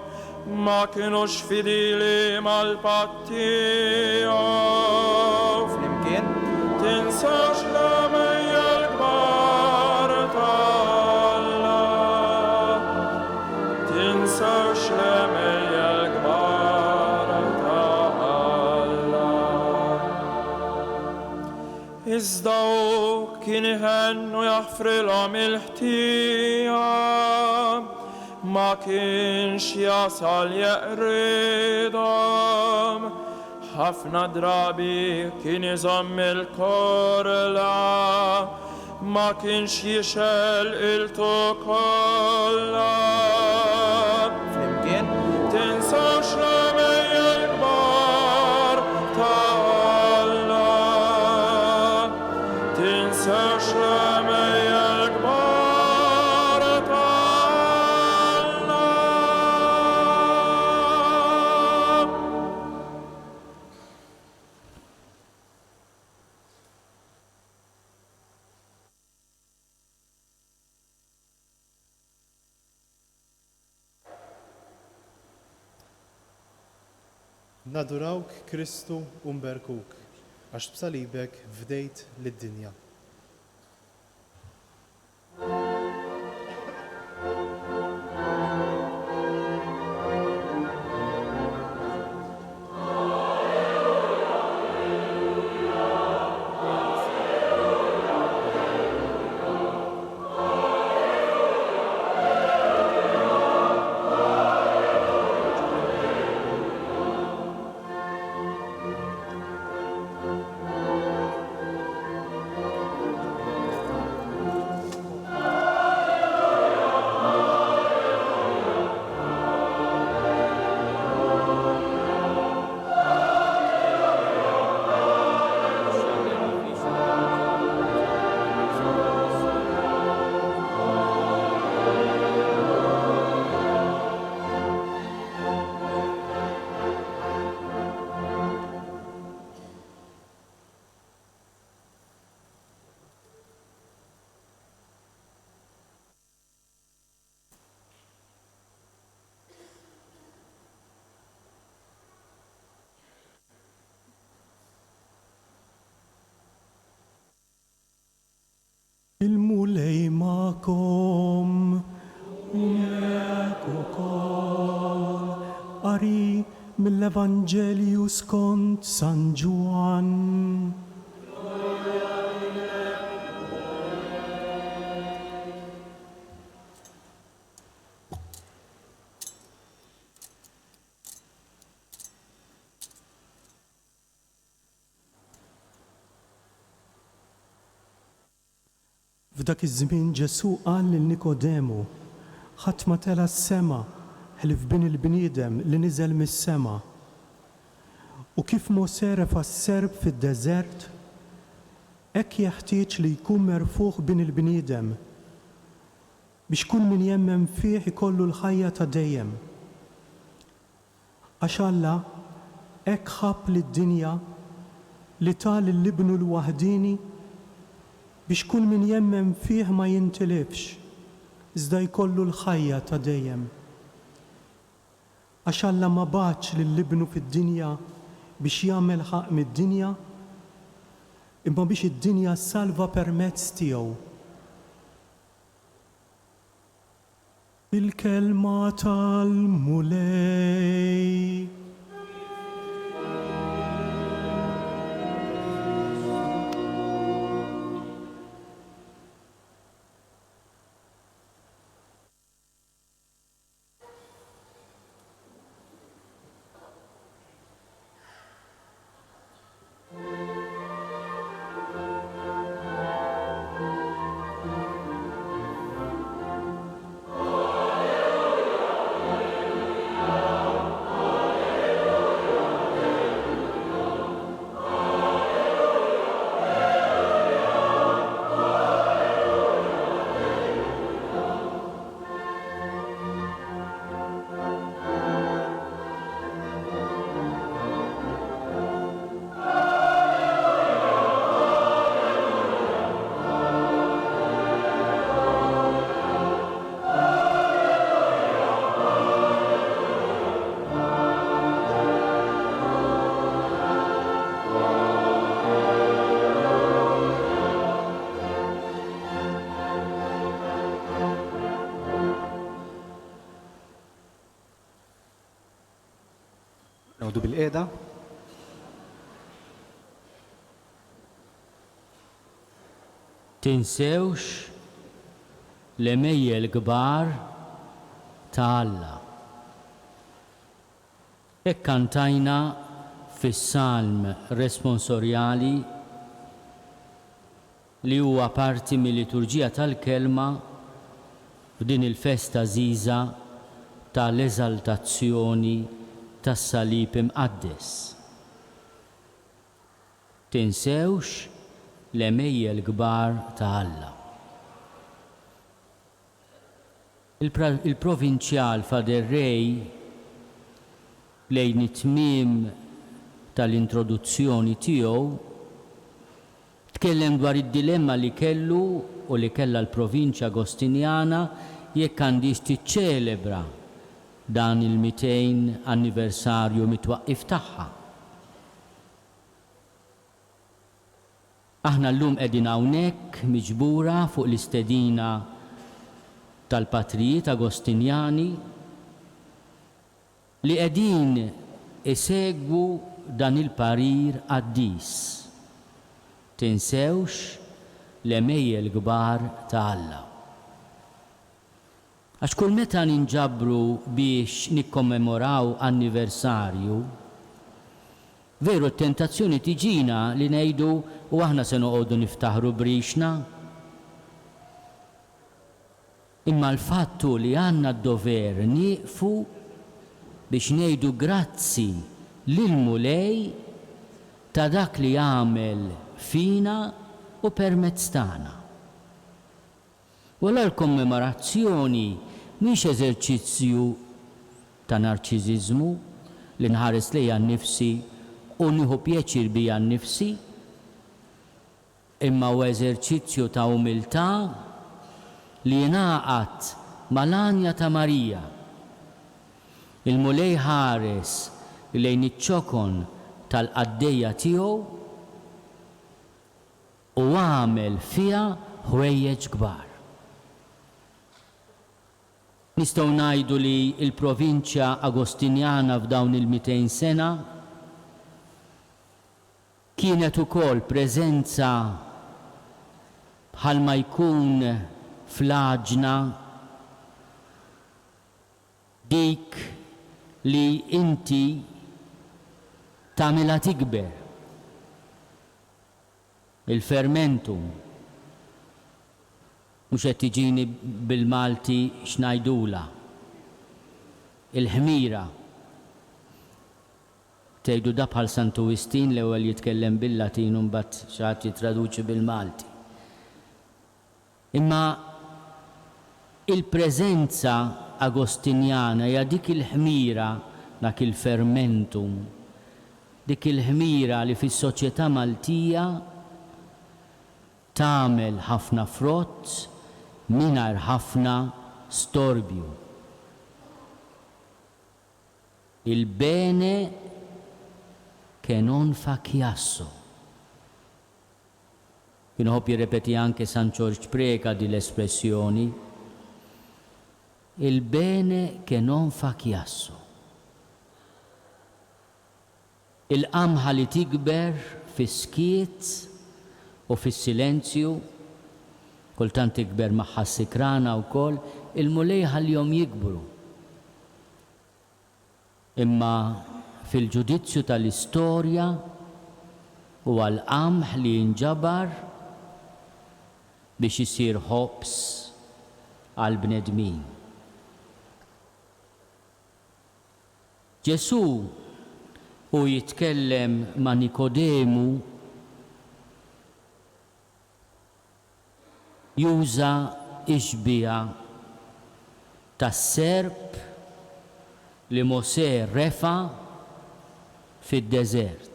[SPEAKER 5] ma kinux fidili mal-patt tiegħu.
[SPEAKER 6] Flimkien.
[SPEAKER 5] Tinsewx l-għemejjel kbar ta' Alla. Tinsewx l-għemejjel kbar ta' Alla. Iżda hu kien iħenn u jaħfrilhom il-ħtija, ma kienx jasal jeqridhom. Ħafna drabi kien iżomm il-korla, ma kienx jixgħel qiltu kollha.
[SPEAKER 6] Flimkien.
[SPEAKER 5] Tinsewx l-għemejjel kbar ta' Alla. Tinsewx l-għemejjel kbar ta' Alla.
[SPEAKER 4] Nadurawk Kristu u nberkuk, għax b'salibek fdejt lid-dinja.
[SPEAKER 3] Il-Mulej magħkom. U miegħek ukoll. Qari mill-Evanġelju skont San Ġwann. F'dak iż-żmien Ġesù qal lil Nikodemu, Ħadd ma tela' s-sema ħlief Bin il-bniedem li niżel mis-sema. U kif Mosè refa' s-serp fid-deżert, hekk jeħtieġ li jkun merfugħ Bin il-bniedem, biex kull min jemmen fih ikollu l-ħajja ta' dejjem. Għax Alla hekk ħabb lid-dinja li ta lil Ibnu l-waħdieni biex kull min jemmen fih ma jintilifx, iżda jkollu l-ħajja ta' dejjem. Għax Alla ma bagħatx lil Ibnu fid-dinja biex jagħmel ħaqq mid-dinja, imma biex id-dinja ssalva permezz tiegħu. Il-Kelma tal-Mulej.
[SPEAKER 1] Noqogħdu bilqiegħda.
[SPEAKER 2] Tinsewx l-għemejjel kbar ta' Alla. Hekk kantajna fis-Salm responsorjali li huwa parti mil-liturġija tal-Kelma f'din il-festa għażiża ta' l-Eżaltazzjoni tas-Salib Imqaddes. Tinsewx l-għemejjel kbar ta' Alla. Il-Provinċjal Father Ray lejn it-tmiem tal-introduzzjoni tiegħu tkellem dwar id-dilemma li kellu u li kellha l-Provinċja Agostinjana jekk għandhiex tiċċelebra dan il-200 anniversarju mit-twaqqif tagħha. Aħna llum qegħdin hawnhekk miġbura fuq l-istedina tal-Patrijiet Agostinjani li qegħdin isegwu dan il-parir qaddis, Tinsewx l-għemejjel kbar ta' Alla. Għax kull meta ninġabru biex nikkommemoraw anniversarju, veru t-tentazzjoni tiġina li ngħidu u aħna se noqogħdu niftaħru b'rixna? Imma l-fatt hu li għandna d-dover nieqfu biex ngħidu grazzi lill-Mulej ta' dak li għamel fina u permezz tagħna. U allura l-kommemorazzjoni mhix eżerċizzju ta' narċiżiżmu, li nħares lejja nnifsi u nieħu pjaċir bija nnifsi, imma huwa eżerċizzju ta' umiltà li jingħaqad mal-għanja ta' Marija. Il-Mulej ħares lejn iċ-ċokon tal-qaddejja tiegħu U għamel fiha ħwejjeġ kbar. Nistgħu ngħidu li l-provinċja Agostinjana f'dawn il-200 sena kienet ukoll preżenza bħalma jkun fl-għaġna dik li inti tagħmilha tikber. Il-fermentum. Mhux qed tiġini bil-Malti x'ngħidulha. Il-ħmira. Tgħidu da bħal Santu Wistin l-ewwel jitkellem bil-Latin u mbagħad xi ħadd jittraduċi bil-Malti. Imma il-preżenza Agostinjana hija dik il-ħmira, dak il-fermentum, dik il-ħmira li fis-soċjetà Maltija tagħmel ħafna frott mingħajr ħafna storbju. Il bene che non fa chiasso. Kien iħobb jirrepeti anke San Ġorġ Preca din l-espressjoni. Il bene che non fa chiasso. Il-qamħa li tikber fis-skiet u fis-silenzju, kultant tikber magħha s-sikrana wkoll, il-Mulej iħallihom jikbru. Imma fil-ġudizzju tal-istorja huwa l-qamħ li jinġabar biex isir ħobż għall-bnedmin. Ġesù, hu jitkellem ma' Nikodemu, juża x-xbieha tas-serp li Mosè refa' fid-deżert.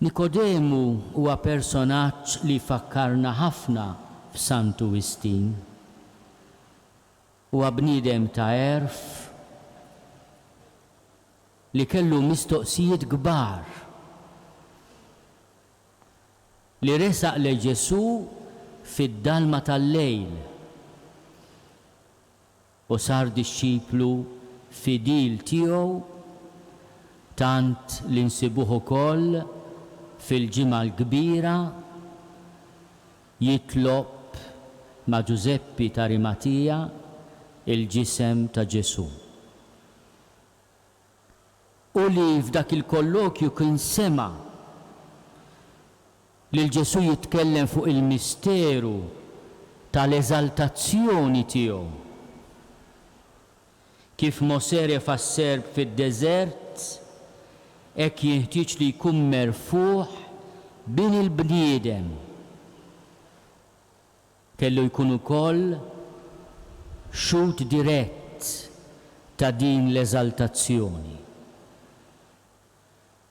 [SPEAKER 2] Nikodemu huwa personaġġ li jfakkarna ħafna f'Santu Wistin. Huwa bniedem ta' għerf li kellu mistoqsijiet kbar li resaq lejn Ġesù fid-dalma tal-lejl u sar dixxiplu fidil tiegħu tant li nsibuh ukoll fil-Ġimgħa l-Kbira jitlob ma' Ġużeppi t'Arimatija l-ġisem ta' Ġesù. U li f'dak il-kollokju kien sema' lil Ġesù jitkellem fuq il-misteru tal-eżaltazzjoni tiegħu. Kif Mosè refa' s-serp fid-deżert, hekk jinħtieġ li jkun merfugħ Bin il-bniedem. Kellu jkun ukoll xhud dirett ta' din l-eżaltazzjoni.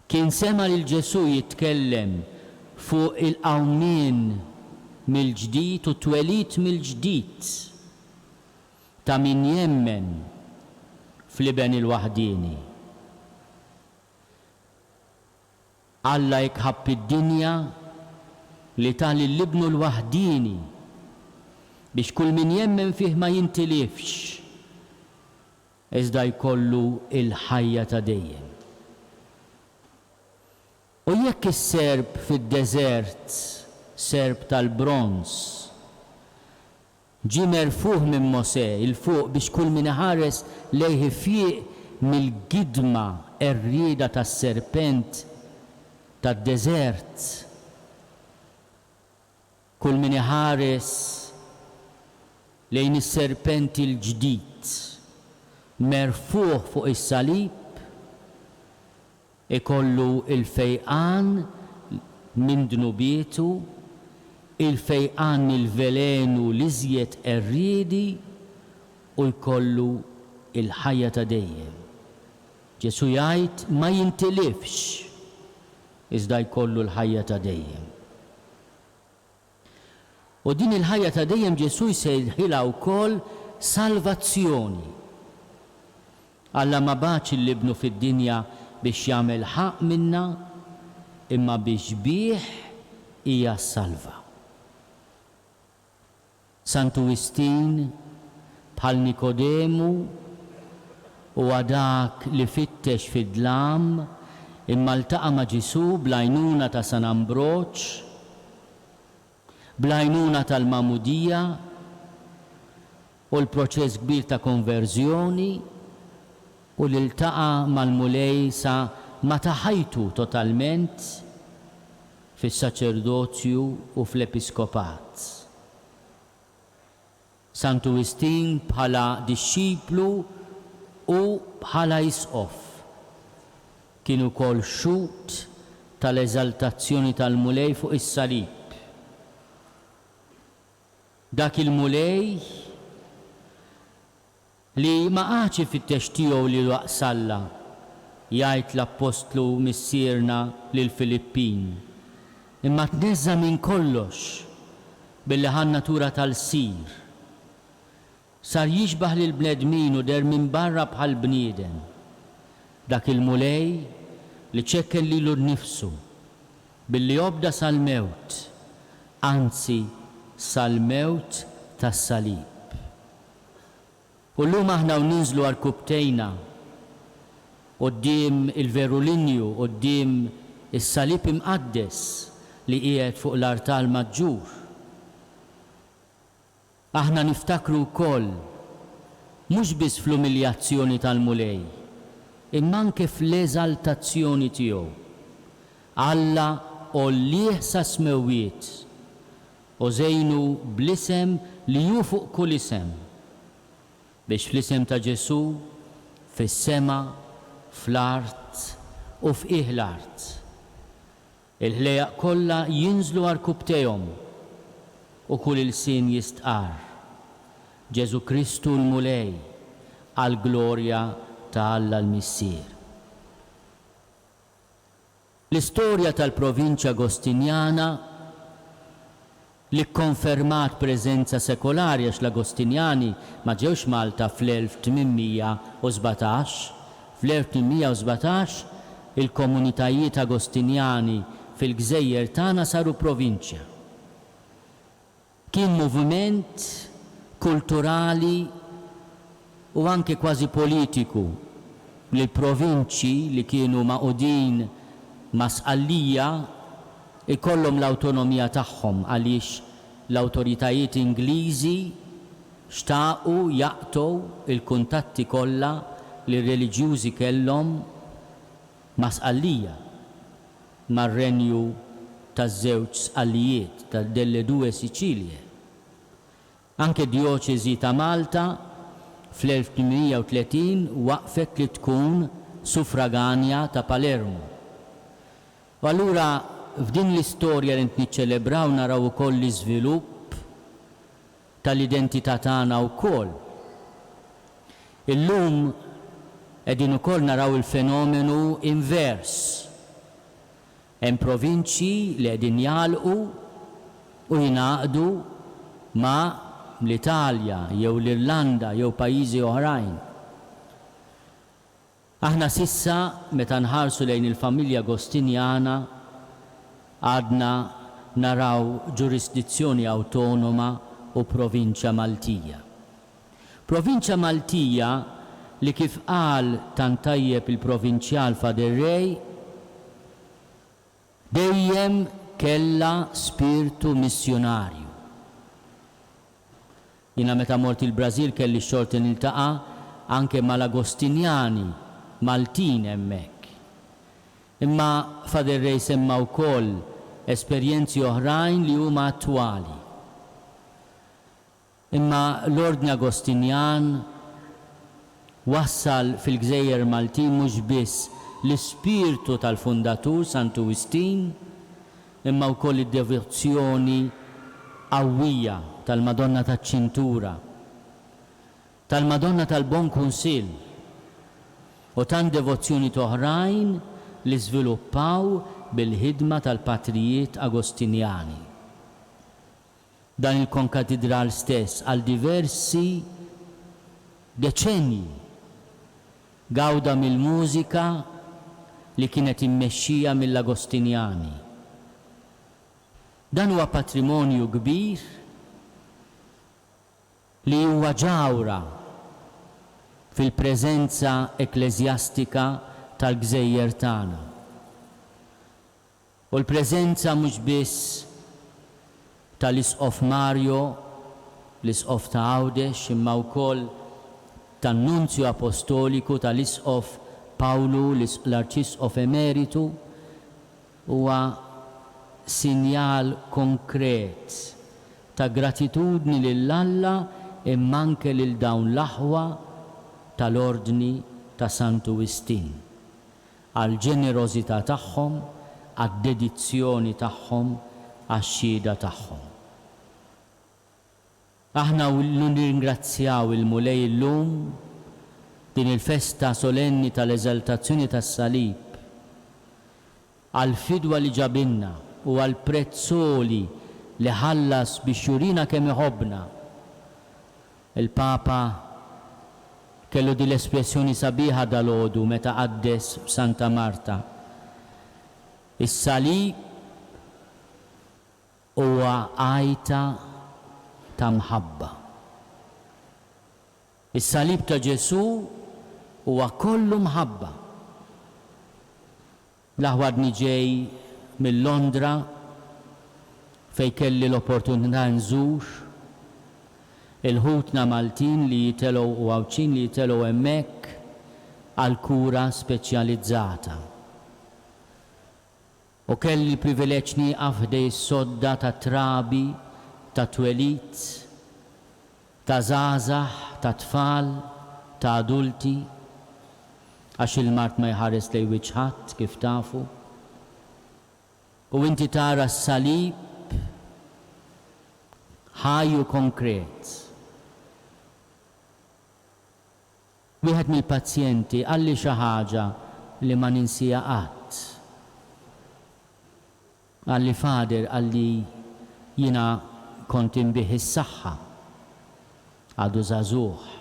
[SPEAKER 2] Kien sema' lil Ġesù jitkellem fuq il-qawmien mill-ġdid u t-twelid mill-ġdid ta' min jemmen fl-Iben il-waħdieni. Alla hekk ħabb id-dinja li ta lil Ibnu l-waħdieni biex kull min jemmen fih ma jintilifx, iżda jkollu l-ħajja ta' dejjem. U jekk is-serp fid-deżert, serp tal-bronż, ġie merfugħ minn Mosè 'l fuq biex kull min iħares lejh ifieq mill-gidma qerrieda tas-serpent tad-deżert, Kull min iħares lejn is-serpent il-ġdid merfugħ fuq is-salib ikollu l-fejqan minn dnubietu, il-fejqan mill-velenu l-iżjed qerriedi u jkollu l-ħajja ta' dejjem. Ġesù jgħid ma jintilifx iżda jkollu l-ħajja ta' dejjem. U din il-ħajja ta' dejjem Ġesù jsejħilha wkoll salvazzjoni. Alla ma bagħatx 'l Ibnu fid-dinja biex jagħmel ħaqq minna, imma biex bih hija ssalva. Santu Wistin, bħal Nikodemu, huwa dak li fittex fid-dlam imma ltaqa' ma' Ġesù bl-għajnuna ta' San Ambroġ, bl-għajnuna tal-magħmudija u l-proċess kbir ta' konverżjoni u li ltaqa' mal-Mulej sa ma ta ħajtu totalment fis-saċerdozju u fl-episkopat. Santu Wistin bħala dixxiplu u bħala isqof kien ukoll xhud tal-eżaltazzjoni tal-Mulej fuq is-salib. Dak il-Mulej Li ma qagħadx ifittex tiegħu li daqs Alla, jgħid l-appostlu Missierna lill-Filippin, imma tneżża' minn kollox billi ħa n-natura ta' lsir. Sar jixbah lill-bnedmin u deher minn barra bħal bniedem. Dak il-Mulej li ċekken lilu nnifsu billi obda sal-mewt, anzi sal-mewt tas-salib. U llum aħna u ninżlu għarkupptejna quddiem il-veru linju, quddiem is-Salib Imqaddes li qiegħed fuq l-artal maġġur, aħna niftakru wkoll mhux biss fl-umiljazzjoni tal-Mulej, imma anke fl-eżaltazzjoni tiegħu. Alla għollieh sas-smewwiet u żejnu bl-isem li hu fuq kull isem, biex fl-isem ta' Ġesù, fis-sema, fl-art u f'qiegħ l-art, il-ħlejjaq kollha jinżlu għarkupptejhom u kull ilsien jistqarr, Ġesù Kristu l-Mulej, għall-glorja ta' Alla l-Missier. L-istorja tal-provinċja Agostinjana li kkonfermat preżenza sekolari għax l-Agostinjani ma ġewx Malta fl-1817, fl-1817 il-komunitajiet Agostinjani fil-gżejjer tagħna saru provinċja. Kien moviment kulturali u anke kważi politiku li l-provinċji li kienu magħqudin ma' Sqallija jkollhom l-awtonomija tagħhom għaliex l-awtoritajiet Ingliżi xtaqu jaqtgħu l-kuntatti kollha li r-reliġjużi kellhom ma' Sqallija. mar-Renju taż-Żewġ Sqallijiet, ta' delle Due Sicilie. Anke d-Djoċesi ta' Malta fl-1830 waqfet li tkun suffraganja ta' Palermo. U allura f'din l-istorja li qed niċċelebraw naraw ukoll l-iżvilupp tal-identità tagħna wkoll. Illum qegħdin ukoll naraw il-fenomenu invers. Hemm provinċji li qegħdin jagħlqu u jingħaqdu ma' l-Italja jew l-Irlanda jew pajjiżi oħrajn. Aħna s'issa meta nħarsu lejn il-familja Agostinjana għadna naraw ġurisdizzjoni awtonoma u provinċja Maltija. Provinċja Maltija li kif qal tant tajjeb il-Provinċjal Father Ray, dejjem kellha spirtu missjunarju. Jiena meta mort il-Brażil kelli x-xorti niltaqa' anke mal-Agostinjani Maltin hemmhekk. Imma Father Ray semma wkoll esperjenzi oħrajn li huma attwali. Imma l-Ordni Agostinjan wassal fil-gżejjer Maltin mhux biss l-ispirtu tal-fundatur Santu Wistin, imma wkoll id-devozzjoni qawwija tal-Madonna taċ-Ċintura, tal-Madonna tal-Bon Kunsill u tant devozzjonijiet oħrajn li żviluppaw bil-ħidma tal-patrijiet Agostinjani. Dan il-konkatidral stess għal diversi deċennji gawda mill-mużika li kienet immexxija mill-Agostinjani. Dan huwa patrimonju kbir li huwa ġawhra fil-preżenza ekkleżjastika tal-gżejjer tagħna. U l-preżenza mhux biss tal-Isqof Mario, l-Isqof ta' Għawdex, imma wkoll tan-Nunzju Apostoliku, tal-Isqof Pawlu, l-Arċisqof Emeritu, huwa sinjal konkret ta' gratitudni lil Alla imma anke lil dawn l-aħwa tal-Ordni ta' Santu Wistin. għall-ġenerożità tagħhom, għad-dedizzjoni tagħhom, għax-xhieda tagħhom. Aħna u nirringrazzjaw il-Mulej illum din il-festa solenni tal-Eżaltazzjoni tas-Salib, għall-fidwa li ġabilna u għall-prezz għoli li ħallas biex jurina kemm iħobbna, Il-Papa kellu din l-espressjoni sabiħa dalgħodu meta qaddes f'Santa Marta, Is-salib huwa għajta ta' mħabba. Is-salib ta' Ġesù huwa kollu mħabba. L-aħwa għadni ġej minn Londra fejn kelli l-opportunità nżur il-ħutna Maltin li jitelgħu u Għawdxin li jitelgħu hemmhekk għal kura speċjalizzata. U kelli l-privileġġ nieqaf ħdej is-sodda ta' trabi ta' twelid, ta' żgħażagħ, ta' tfal, ta' adulti, għax il-mard ma jħares lejn wiċċ ħadd, kif tafu. U inti tara s-salib ħaj u konkret. Wieħed mill-pazjenti qalli xi ħaġa li ma ninsiha qatt. Qalli, Father, qalli, jiena kont inbigħ is-saħħa. Għadu żagħżugħ.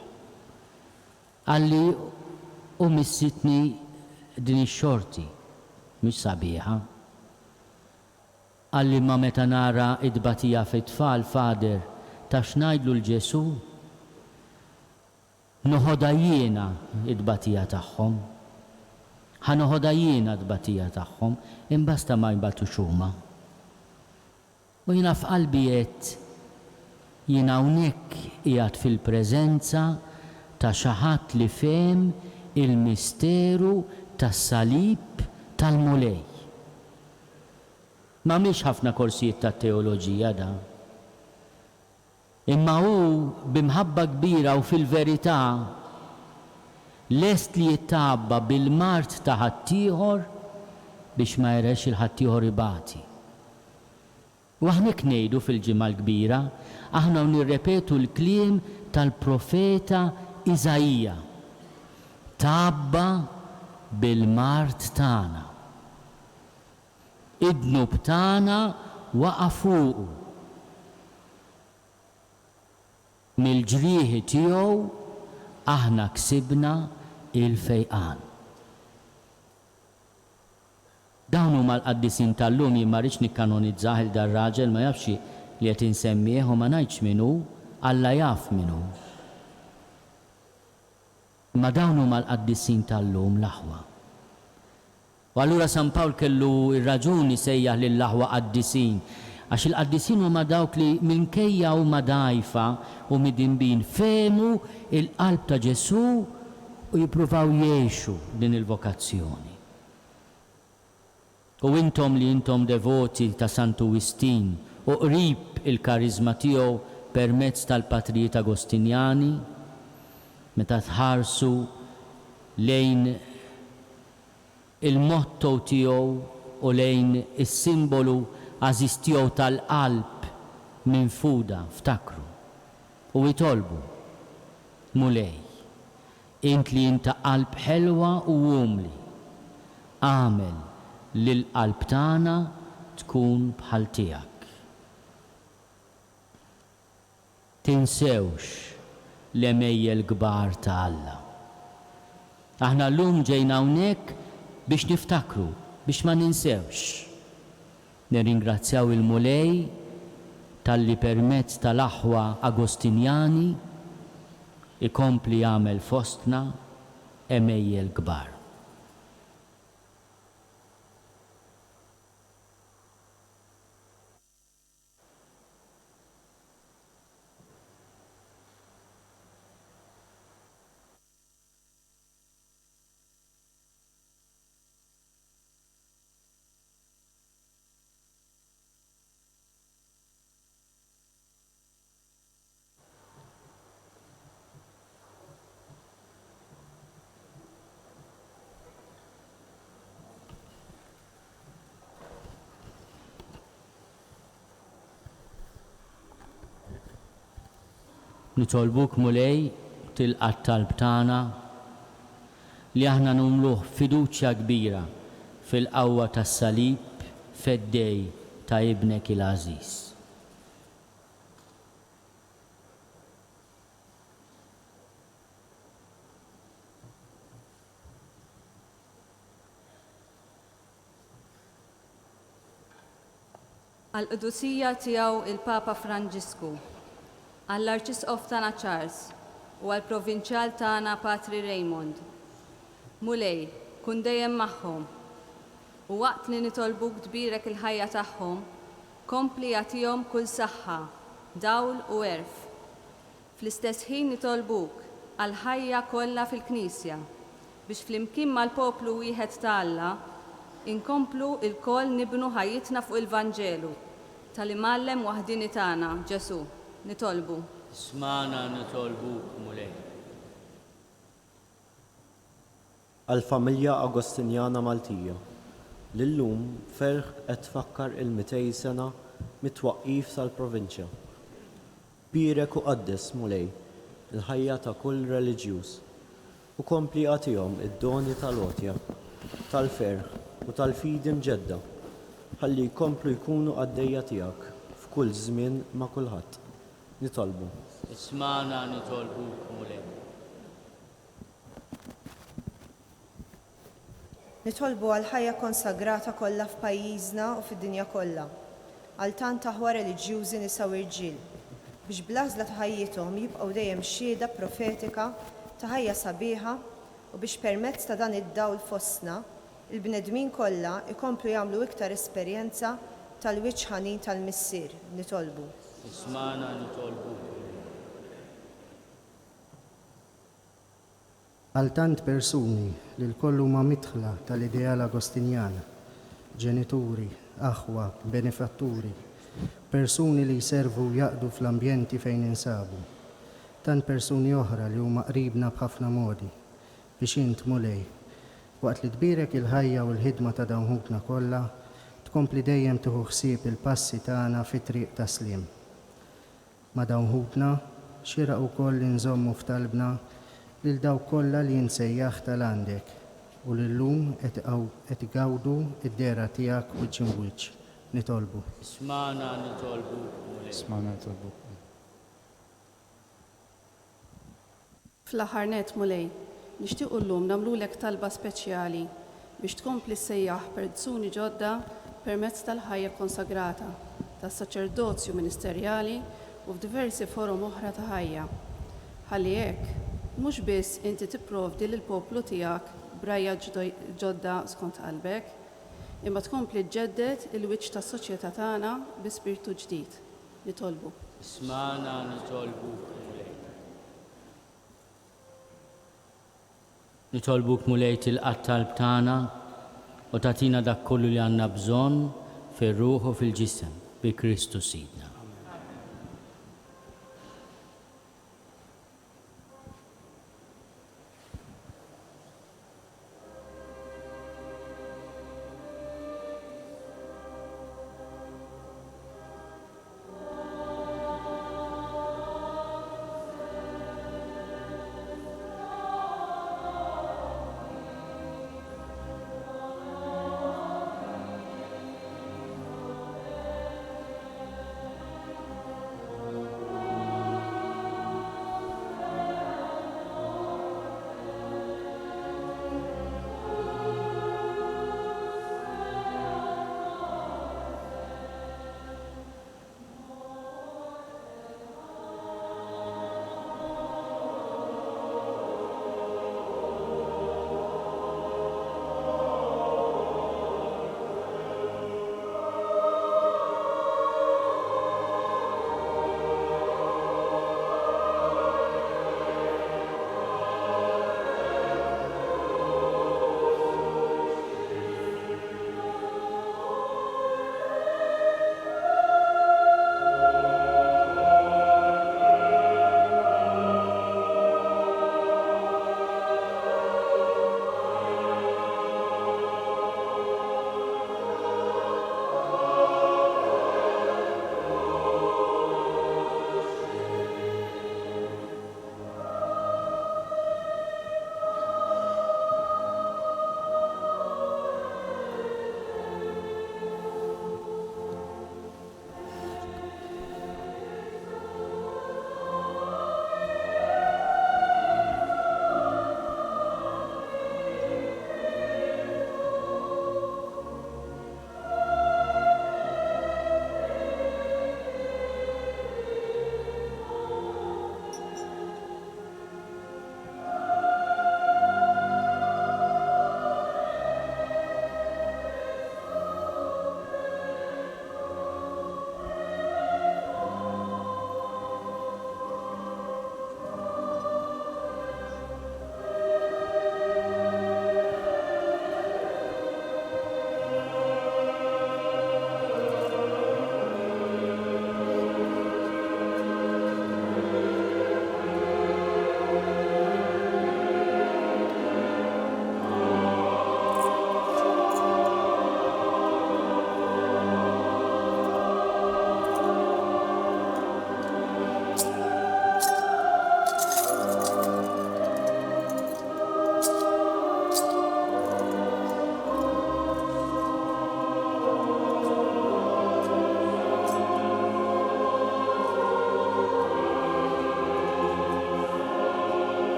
[SPEAKER 2] Qalli, u missitni din ix-xorti. Mhix sabiħa. Qalli, imma meta nara t-tbatija fit-tfal, Father, taf x'ngħidlu 'l Ġesù? Noħodha jiena t-tbatija tagħhom. Ħa noħodha jiena t-tbatija tagħhom, imbasta ma jbatux huma. U jiena f'qalbi għedt, jien hawnhekk qiegħed fil-preżenza ta' xi ħadd li fehem il-misteru tas-salib tal-Mulej. M'għamilx ħafna korsijiet tat-teoloġija dan. Imma hu, bi mħabba kbira u fil-verità, lest li jitgħabba bil-mard ta' ħaddieħor biex ma jarax 'il ħaddieħor ibati. U aħna hekk ngħidu fil-Ġimgħa l-Kbira, aħna u nirrepetu l-kliem tal-profeta Iżaija, Tgħabba bil-mard tagħna. Id-dnub tagħna waqa' fuqu. Mill-ġrieħi tiegħu aħna ksibna l-fejqan. Dawn huma l-qaddisin tal-lum, jien ma rridx nikkanonizzah 'il dar-raġel, ma jafx li qed insemmih u ma ngħidx min hu, Alla jaf min hu. Imma dawn huma l-qaddisin tal-lum, l-aħwa. U allura San Pawl kellu r-raġun isejjaħ lill-aħwa qaddisin, għax il-qaddisin huma dawk li minkejja huma dgħajfa u midinbin fehmu l-qalb ta' Ġesù u jippruvaw jgħixu din il-vokazzjoni. U intom li intom devoti ta' Santu Wistin u qrib il-kariżma tiegħu permezz tal-patrijiet Agostinjani, meta tħarsu lejn il-motto tiegħu u lejn is-simbolu għażiż tiegħu tal-qalb minfuda, ftakru u itolbu, Mulej, int li int ta' qalb ħelwa u umli, agħmel li l-qalb tagħna tkun bħal tiegħek. Tinsewx l-għemejjel kbar ta' Alla. Aħna llum ġejna hawnhekk biex niftakru, biex ma ninsewx. Nirringrazzjaw il-Mulej talli permezz tal-aħwa Agostinjani jkompli jagħmel fostna għemejjel kbar. Nitolbuk, Mulej, tilqa' t-talb tagħna, li aħna nagħmluh b'fiduċja kbira fil-qawwa tas-Salib feddej ta' Ibnek il-għażiż.
[SPEAKER 7] Għall-Qdusija Tiegħu il-Papa Franġisku, għall-Arċisqof tagħna Charles. u għall-Provinċjal tagħna Patri Raymond. Mulej, kun dejjem magħhom. U waqt li nitolbuk tbierek il-ħajja tagħhom, kompli agħtihom kull saħħa, dawl u għerf. Fl-istess ħin nitolbuk għall-ħajja kollha fil-Knisja, biex flimkien mal-poplu wieħed ta' Alla, inkomplu lkoll nibnu ħajjitna fuq il-Vanġelu tal-Imgħallem waħdieni tagħna, Ġesù. Nitolbu.
[SPEAKER 2] Ismagħna nitolbuk, Mulej.
[SPEAKER 8] Għall-familja Agostinjana Maltija, li llum b'ferħ qed tfakkar il-200 sena mit-twaqqif tal-Provinċja. Bierek u qaddes, Mulej, il-ħajja ta' kull reliġjuż, u kompli agħtihom id-doni tal-għotja, tal-ferħ u tal-fidi mġedda, ħalli jkomplu jkunu qaddejja tiegħek f'kull żmien ma' kulħadd. Nitolbu.
[SPEAKER 2] Ismagħna nitolbuk, Mulej.
[SPEAKER 9] Nitolbu għall-ħajja konsagrata kollha f'pajjiżna u fid-dinja kollha, għal tant aħwa reliġjużi nisa u rġiel, biex bl-għażla ta' ħajjithom jibqgħu dejjem xhieda profetika ta' ħajja sabiħa u biex permezz ta' dan id-dawl fostna, il-bnedmin kollha jkomplu jagħmlu iktar esperjenza tal-wiċċ ħanin tal-Missier. Nitolbu.
[SPEAKER 2] Ismagħna nitolbuk, Mulej.
[SPEAKER 10] Għal tant persuni li lkoll huma midħla tal-ideal Agostinjan, ġenituri, aħwa, benefatturi, persuni li jservu u jaqdu fl-ambjenti fejn ninsabu, tant persuni oħra li huma qribna b'ħafna modi, biex int, Mulej, waqt li tbierek il-ħajja u l-ħidma ta' dawn ħutna kollha, tkompli dejjem tieħu ħsieb il-passi tagħna fit-triq tas-sliem. Ma' dawn ħutna, xieraq ukoll li nżommu f'talbna lil dawk kollha li int sejjaħt għal għandek u li llum qed qed igawdu d-dehra tiegħek wiċċ imb'wiċċ. Nitolbu.
[SPEAKER 2] Ismagħna nitolbuk, Mulej.
[SPEAKER 6] Ismagħna nitolbuk, Mulej.
[SPEAKER 11] Fl-aħħar nett, Mulej, nixtiequ llum nagħmlulek talba speċjali biex tkompli ssejjaħ persuni ġodda permezz tal-ħajja kkonsagrata, tas-saċerdozju ministerjali u f'diversi forom oħra ta' ħajja. Ħalli hekk, mhux biss inti tipprovdi lill-poplu tiegħek b'rgħajja ġodda skont qalbek, imma tkompli ġġedded il-wiċċ tas-soċjetà tagħna bi spirtu ġdid. Nitolbu.
[SPEAKER 2] Ismagħna nitolbuk, Mulej. Nitolbuk Mulej tilqa' t-talb tagħna u tagħtina dak kollu li għandna bżonn fir-ruħ u fil-ġisem, bi Kristu Sidna.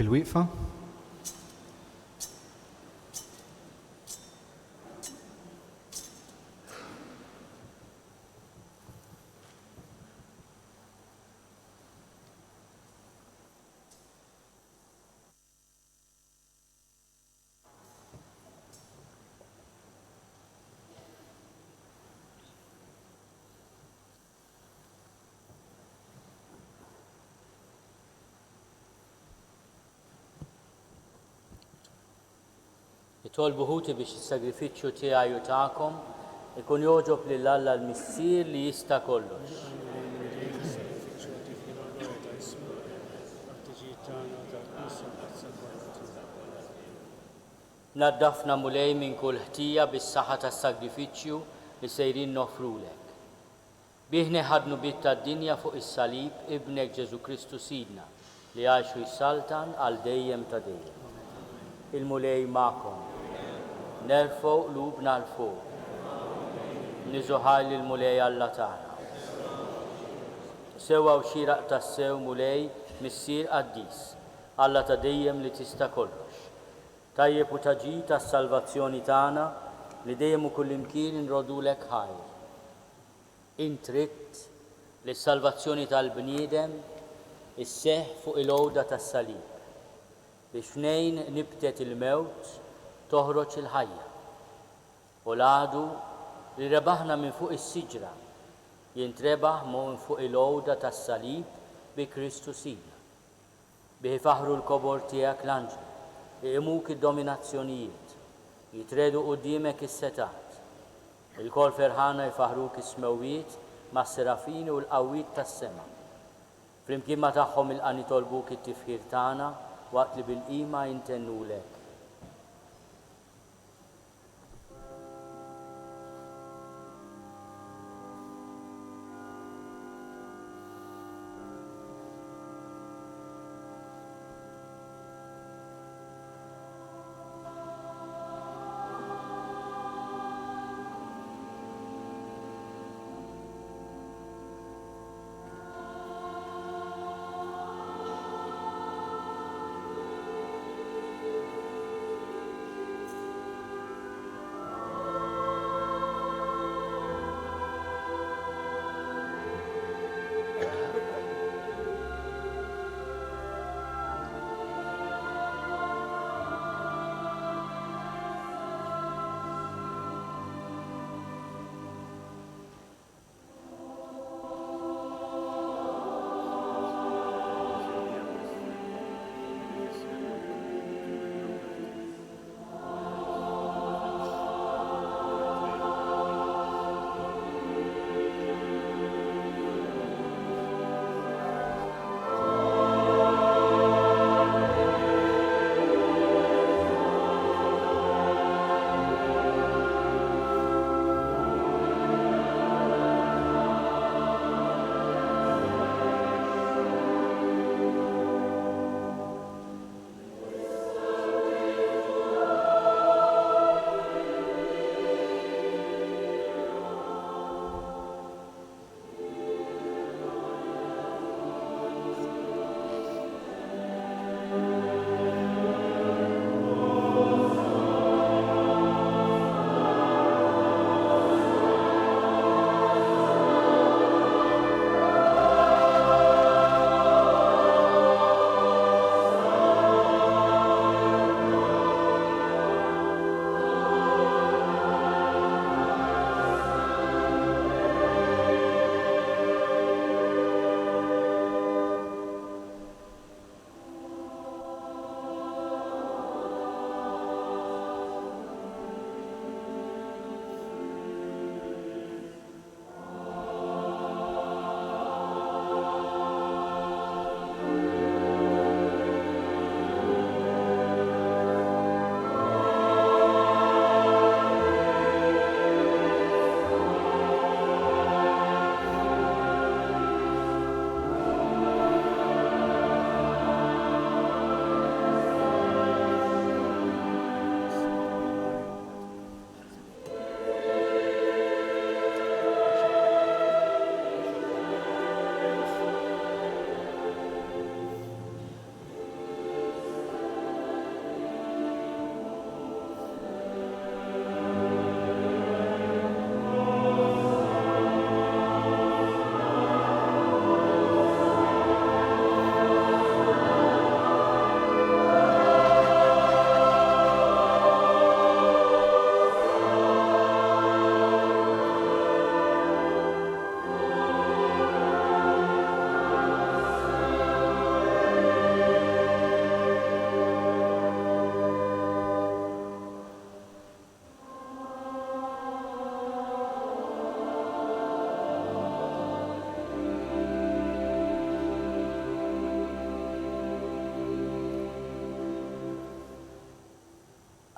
[SPEAKER 1] Bilwieqfa.
[SPEAKER 2] Itolbu ħuti biex is-sagrifiċċju tiegħi u tagħkom ikun jogħġob lil Alla l-Missier li jista' kollox. Naddafna Mulej minn kull ħtija bis-saħħa tas-sagrifiċċju li sejrin noffrulek. Bih neħħa d-dnubiet tad-dinja fuq is-salib Ibnek Ġesù Kristu Sidna, li jgħix u jsaltan għal dejjem ta' dejjem. Il-Mulej magħkom. Nerfgħu qlubna 'l fuq. Niżu ħajr lill-Mulej Alla tagħna. Sewwa u xieraq tassew, Mulej, Missier qaddis, Alla ta' dejjem li tista' kollox. Tajjeb u ta' ġid għas-salvazzjoni tagħna li dejjem u kullimkien inroddulek ħajr. Int ridt li s-salvazzjoni tal-bniedem isseħħ fuq il-għuda tas-salib, biex fnejn nibtet il-mewt toħroġ il-ħajja, u l-għadu li rebaħna minn fuq is-siġra jintrebaħ minn fuq il-għuda tas-salib bi Kristu Sidna. Bih ifaħħru l-kobor tiegħek l-anġli, iqimuk id-dominazzjonijiet, jitriegħdu quddiemek is-setgħat. Ilkoll ferħana jfaħħruk is-smewwiet mas-serafini u l-qawwiet tas-sema. Flimkien ma' tagħhom ilqa' nitolbuk it-tifħir tagħna waqt li bil-qima intennulek.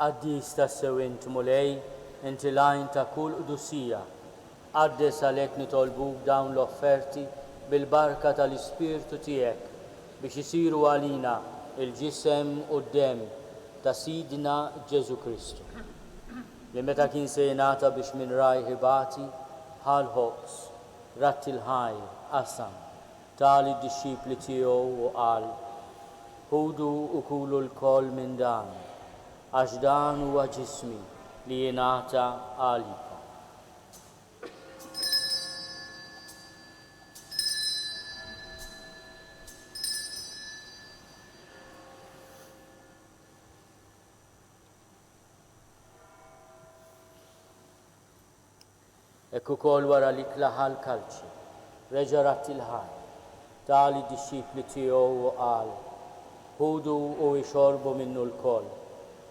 [SPEAKER 2] Qaddis tassew int, Mulej, inti l-għajn ta' kull qdusija. Qaddes għalhekk nitolbuk dawn l-offerti bil-barka tal-Ispirtu tiegħek biex isiru għalina l-ġisem u d-demm ta' Sidna Ġesù Kristu, li meta kien se jingħata biex minn rajh ibati, ħa l-ħobż, radd il-ħajr, qasam, ta lid-dixxipli tiegħu u qal, Ħudu u kulu lkoll minn dan, għax dan huwa ġismi li jingħata għalikom. Hekk ukoll wara l-ikla ħa l-kalċi, reġa' radd il-ħajr, ta lid-dixxipli tiegħu u qal, Ħudu u ixorbu minnu lkoll,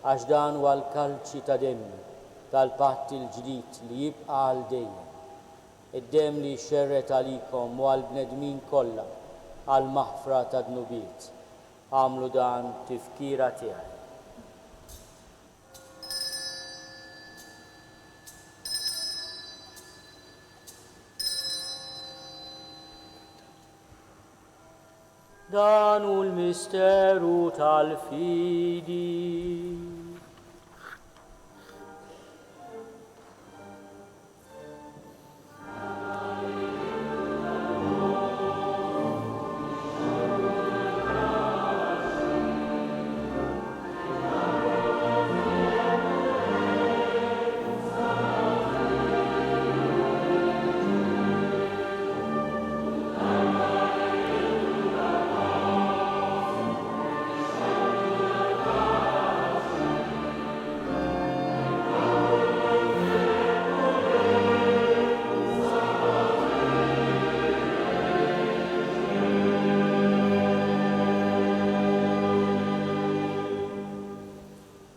[SPEAKER 2] għax dan huwa l-kalċi ta' demmi, tal-patt il-ġdid li jibqa' għal dejjem, id-demm li jixxerred għalikom u għall-bnedmin kollha għall-maħfra tad-dnubiet. Agħmlu dan b'tifkira tiegħi. Dan hu l-misteru tal-fidi.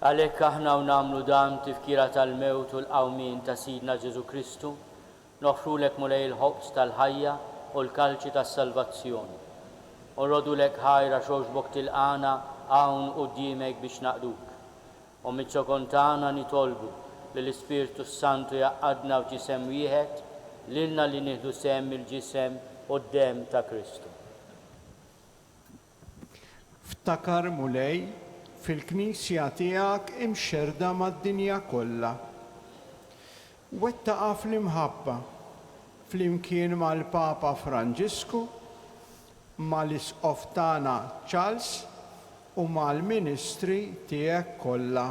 [SPEAKER 2] Għalhekk aħna u nagħmlu dan b'tifkira tal-mewt u l-qawmien ta' Sidna Ġesù Kristu, noffrulek Mulej il-ħobż tal-ħajja u l-kalċi tas-salvazzjoni. U nroddulek ħajr għax għoġbok tilqagħna hawn quddiemek biex naqduk. U miċ-ċokon tagħna nitolbu li l-Ispirtu s-Santu jgħaqqadna f'ġisem wieħed, lilna li nieħdu sehem mill-ġisem u d-demm ta' Kristu.
[SPEAKER 12] Ftakar, Mulej, fil-Knisja tiegħek imxerrda mad-dinja kollha. Wettaqha fl-imħabba, flimkien mal-Papa Franġisku, mal-Isqof tagħna Charles u mal-ministri tiegħek kollha.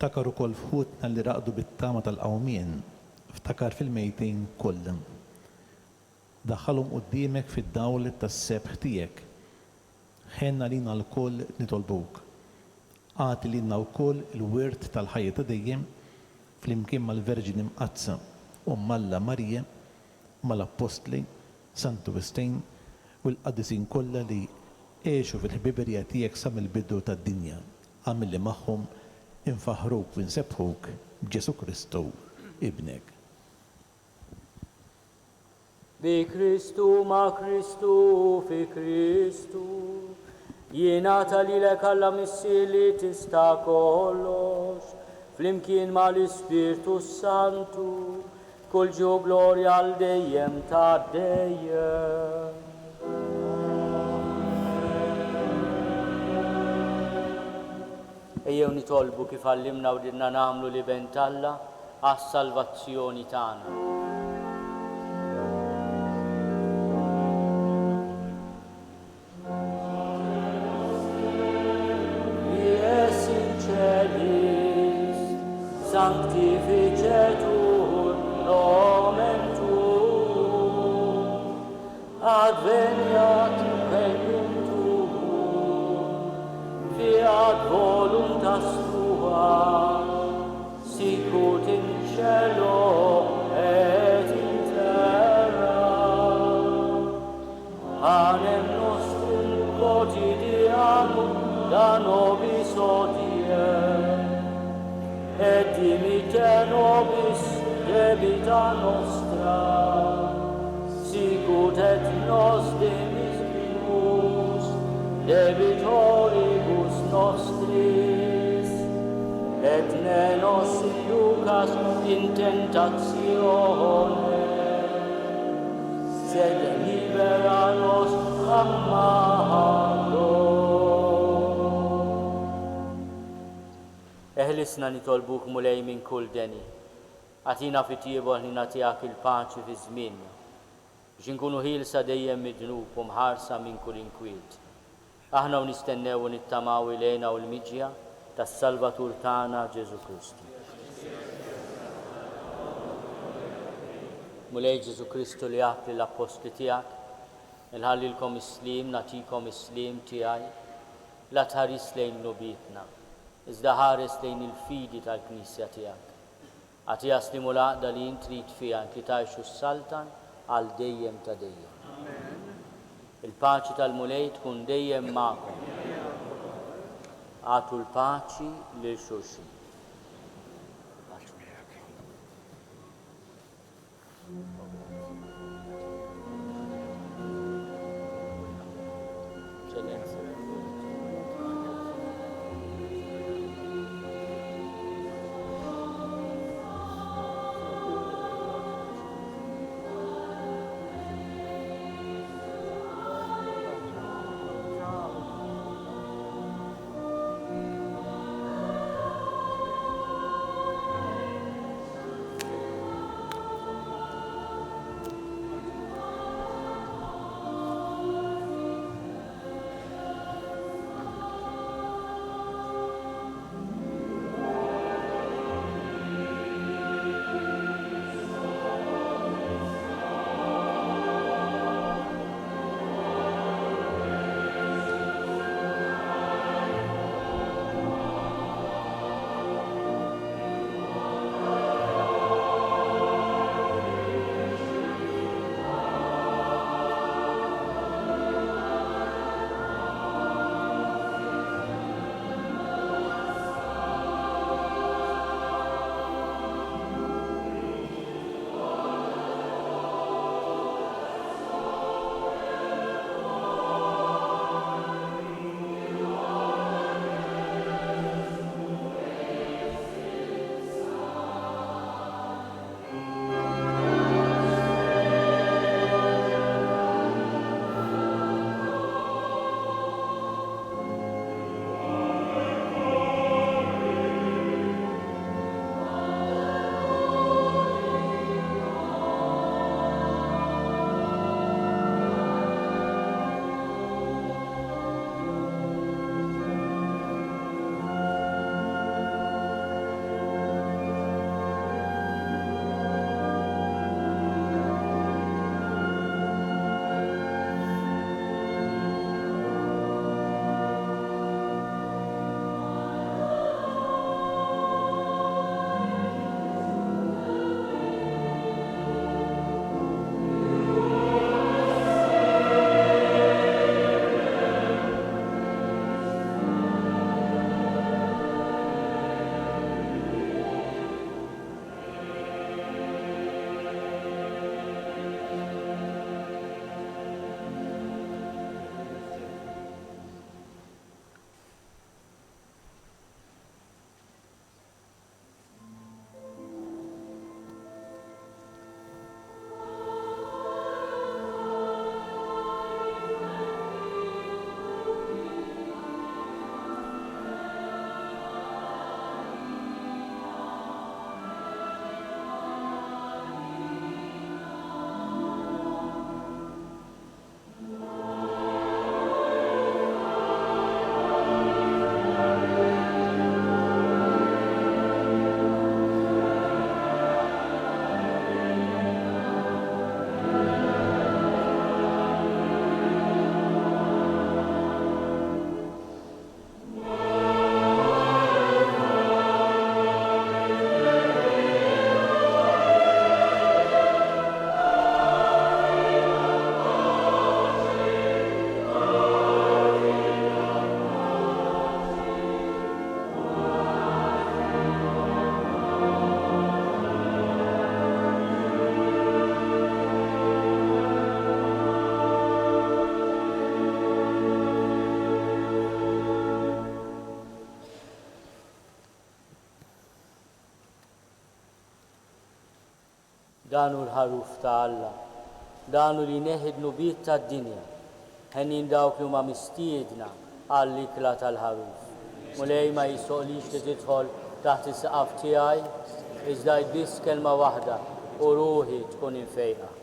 [SPEAKER 13] Ftakar ukoll f'ħutna li raqdu bit-tama tal-qawmien, ftakar fil-mejtin kollha. Daħħalhom quddiemek fid-dawl tas-sebħ tiegħek. Ħenn għalina lkoll nitolbuk. Agħti lilna wkoll il-wirt tal-ħajja ta' dejjem flimkien mal-Verġni Mqaddsa, Omm Alla Marija, mal-Appostli, Santu Wistin, u l-qaddisin kollha li għexu fil-ħbiberija tiegħek sa mill-bidu tad-dinja. Agħmel li magħhom infaħħruk u nsebbħuk b'Ġesù Kristu, Ibnek.
[SPEAKER 2] Bi Kristu, ma' Kristu u fi Kristu, jingħata lilek Alla Missier li tista' kollox, flimkien mal-Ispirtu s-Santu, kull ġieħ u glorja għal dejjem ta' dejjem. Ejjew nitolbu kif għallimna u ridna nagħmlu l-Iben t'Alla għas-salvazzjoni tagħna. Qui es in celis, sanctificetur nomen tuum, adveniat regnum tuum, fiat voluntas tua, sicut in cielo et. debita nostra, sicut et nos demissimus debitoribus nostris, et ne nos inducas in tentationem, sed libera nos a malo. Eħlisna nitolbuk Mulej minn kull deni. Agħtina fit-tjieba u l-ħniena tiegħek il-paċi fi żmienna, biex inkunu ħielsa dejjem mid-dnub u mħarsa minn kull inkwiet. Aħna u nistennew u nittamaw il-hena u l-miġja tas-Salvatur tagħna Ġesù Kristu. Mulej Ġesù Kristu li għedt lill-appostli tiegħek, Inħallilkom is-sliem, nagħtikom is-sliem tiegħi, la tħarisx lejn dnubietna, iżda ħares lejn il-fidi tal-Knisja tiegħek. Agħtiha s-sliem u l-għaqda li int trid fiha, int li tgħix u ssaltan għal dejjem ta' dejjem. Il-paċi tal-Mulej tkun dejjem magħkom. Agħtu l-paċi lil xulxin. Paċi miegħek. Dan hu l-Ħaruf ta' Alla, dan hu li jneħħi d-dnubiet tad-dinja. Henjin dawk li huma mistiedna għall-ikla tal-Ħaruf. Mulej ma jistħoqlix li tidħol taħt is-saqaf tiegħi, iżda għid biss kelma waħda u ruħi tkun imfejqa.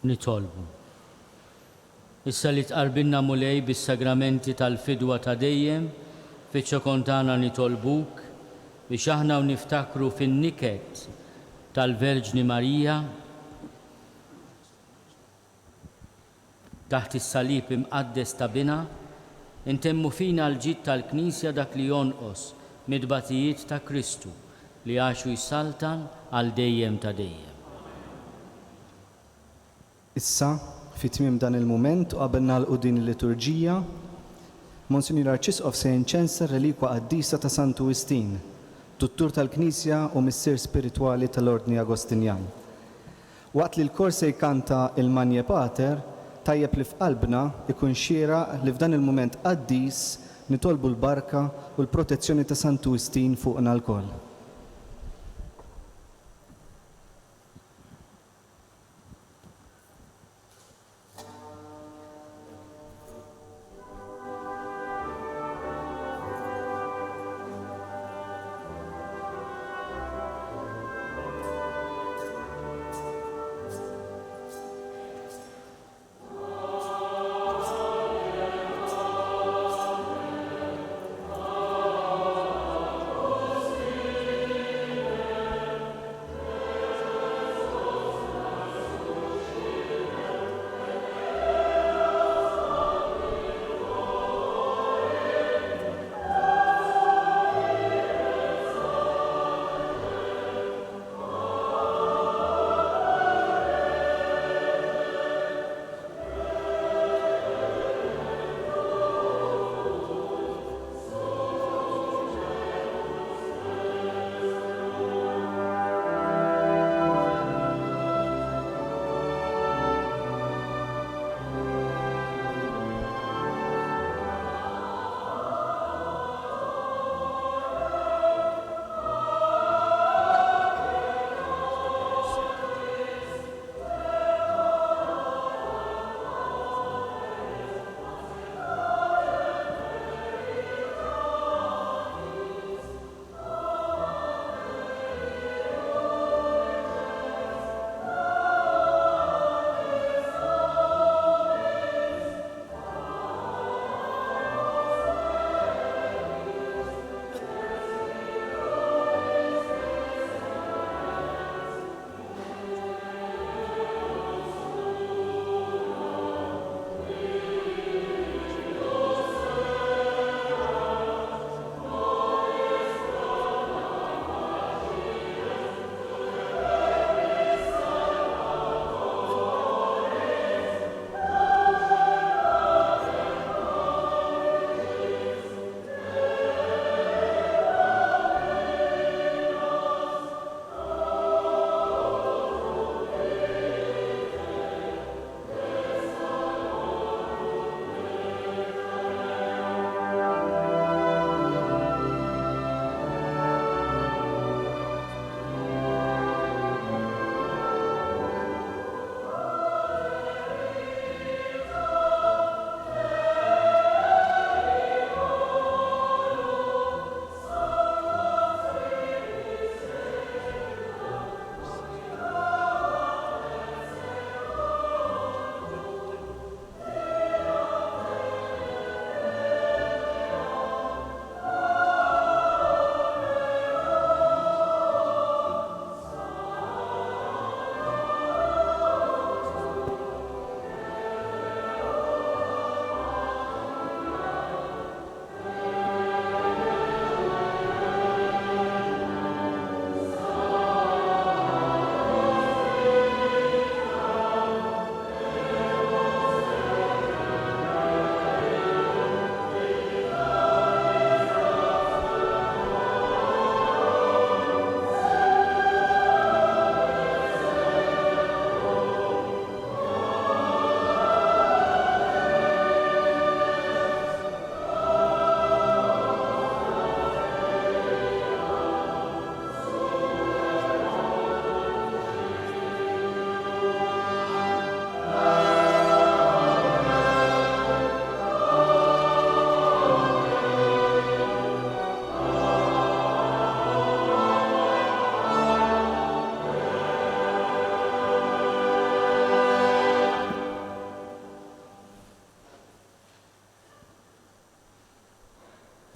[SPEAKER 2] Nitolbu. Issa li tqarbinna Mulej bis-sagramenti tal-fidwa ta' dejjem, fiċ-ċokon tagħna nitolbuk biex aħna u niftakru fin-niket tal-Verġni Marija, Taħt is-Salib imqaddes ta' Binha, intemmu fina l-ġid tal-Knisja dak li jonqos mit-tbatijiet ta' Kristu li għax u jsaltan għal dejjem ta' dejjem.
[SPEAKER 1] Issa, fi tmiem dan il-mument u qabel nagħlqu din il-liturġija, Monsinjur Arċisqof se jinċensa r-relikwa qaddisa ta' Santu Wistin, Duttur tal-Knisja u Missier Spiritwali tal-Ordni Agostinjan. Waqt li l-kor se jkanta il-Magne Pater, tajjeb li f'qalbna ikun xieraq li f'dan il-mument qaddis nitolbu l-barka u l-protezzjoni ta' Santu Wistin fuqna lkoll.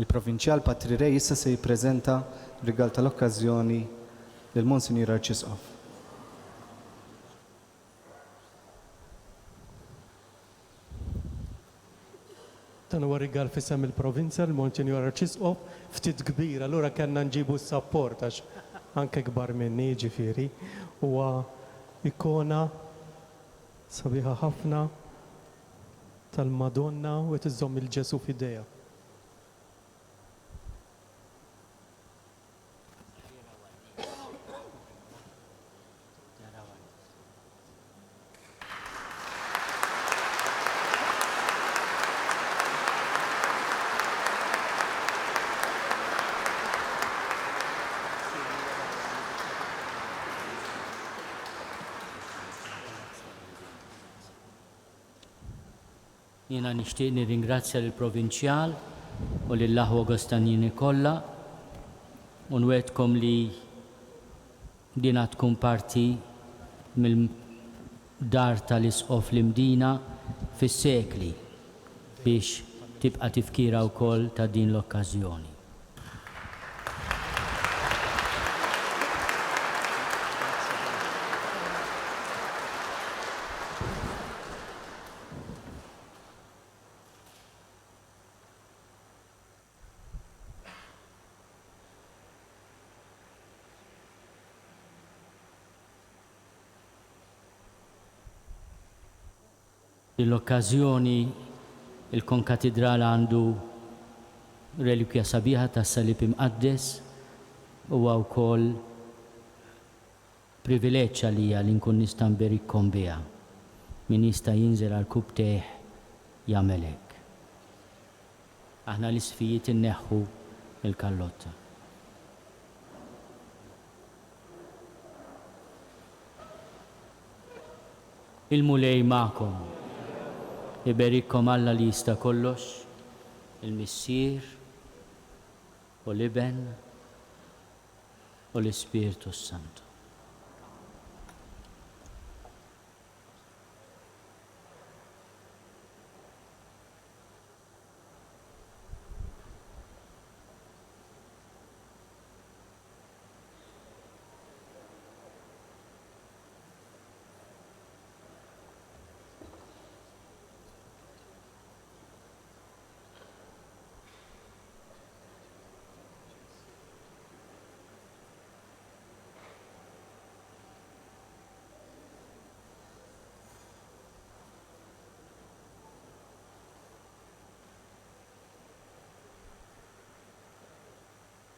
[SPEAKER 1] Il-Provinċjal Patri Ray issa se jippreżenta rigal tal-okkażjoni lil Monsinjur Arċisqof.
[SPEAKER 3] Dan huwa rigal f'isem il-Provinzja lill-Monsinjur Arċisqof, ftit kbir, allura kellna nġibu s-sapport għax anke kbar minni, jiġifieri. Huwa ikona sabiħa ħafna tal-Madonna u qed iżżomm il-Ġesù f'idejha.
[SPEAKER 2] Jiena nixtieq nirringrazzja lill-Provinċjal u lill-aħwa Agostanjini kollha u nwegħdkom li Din għad tkun parti mill-dar tal-Isqof l-Imdina fis-sekli biex tibqa' tifkira wkoll ta' din l-okkażjoni. Din l-okkażjoni il-Konkatidral għandu relikwja sabiħa tas-Salib Imqaddes. Huwa wkoll privileġġ għalija li nkun nista' nberikkom biha. Min jista' jinżel għarkupptejh jagħmel hekk. Aħna l-isqfijiet inneħħu l-kallotta. Il-Mulej magħkom. Iberikkom Alla li jista' kollox, il-Missier, u l-Iben, u l-Ispirtu s-Santu.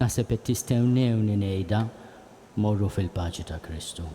[SPEAKER 2] Naħseb qed tistennewni ngħidha, morru fil-paċi ta' Kristu.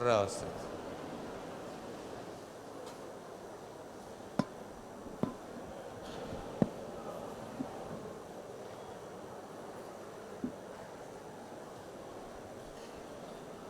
[SPEAKER 14] Prosit.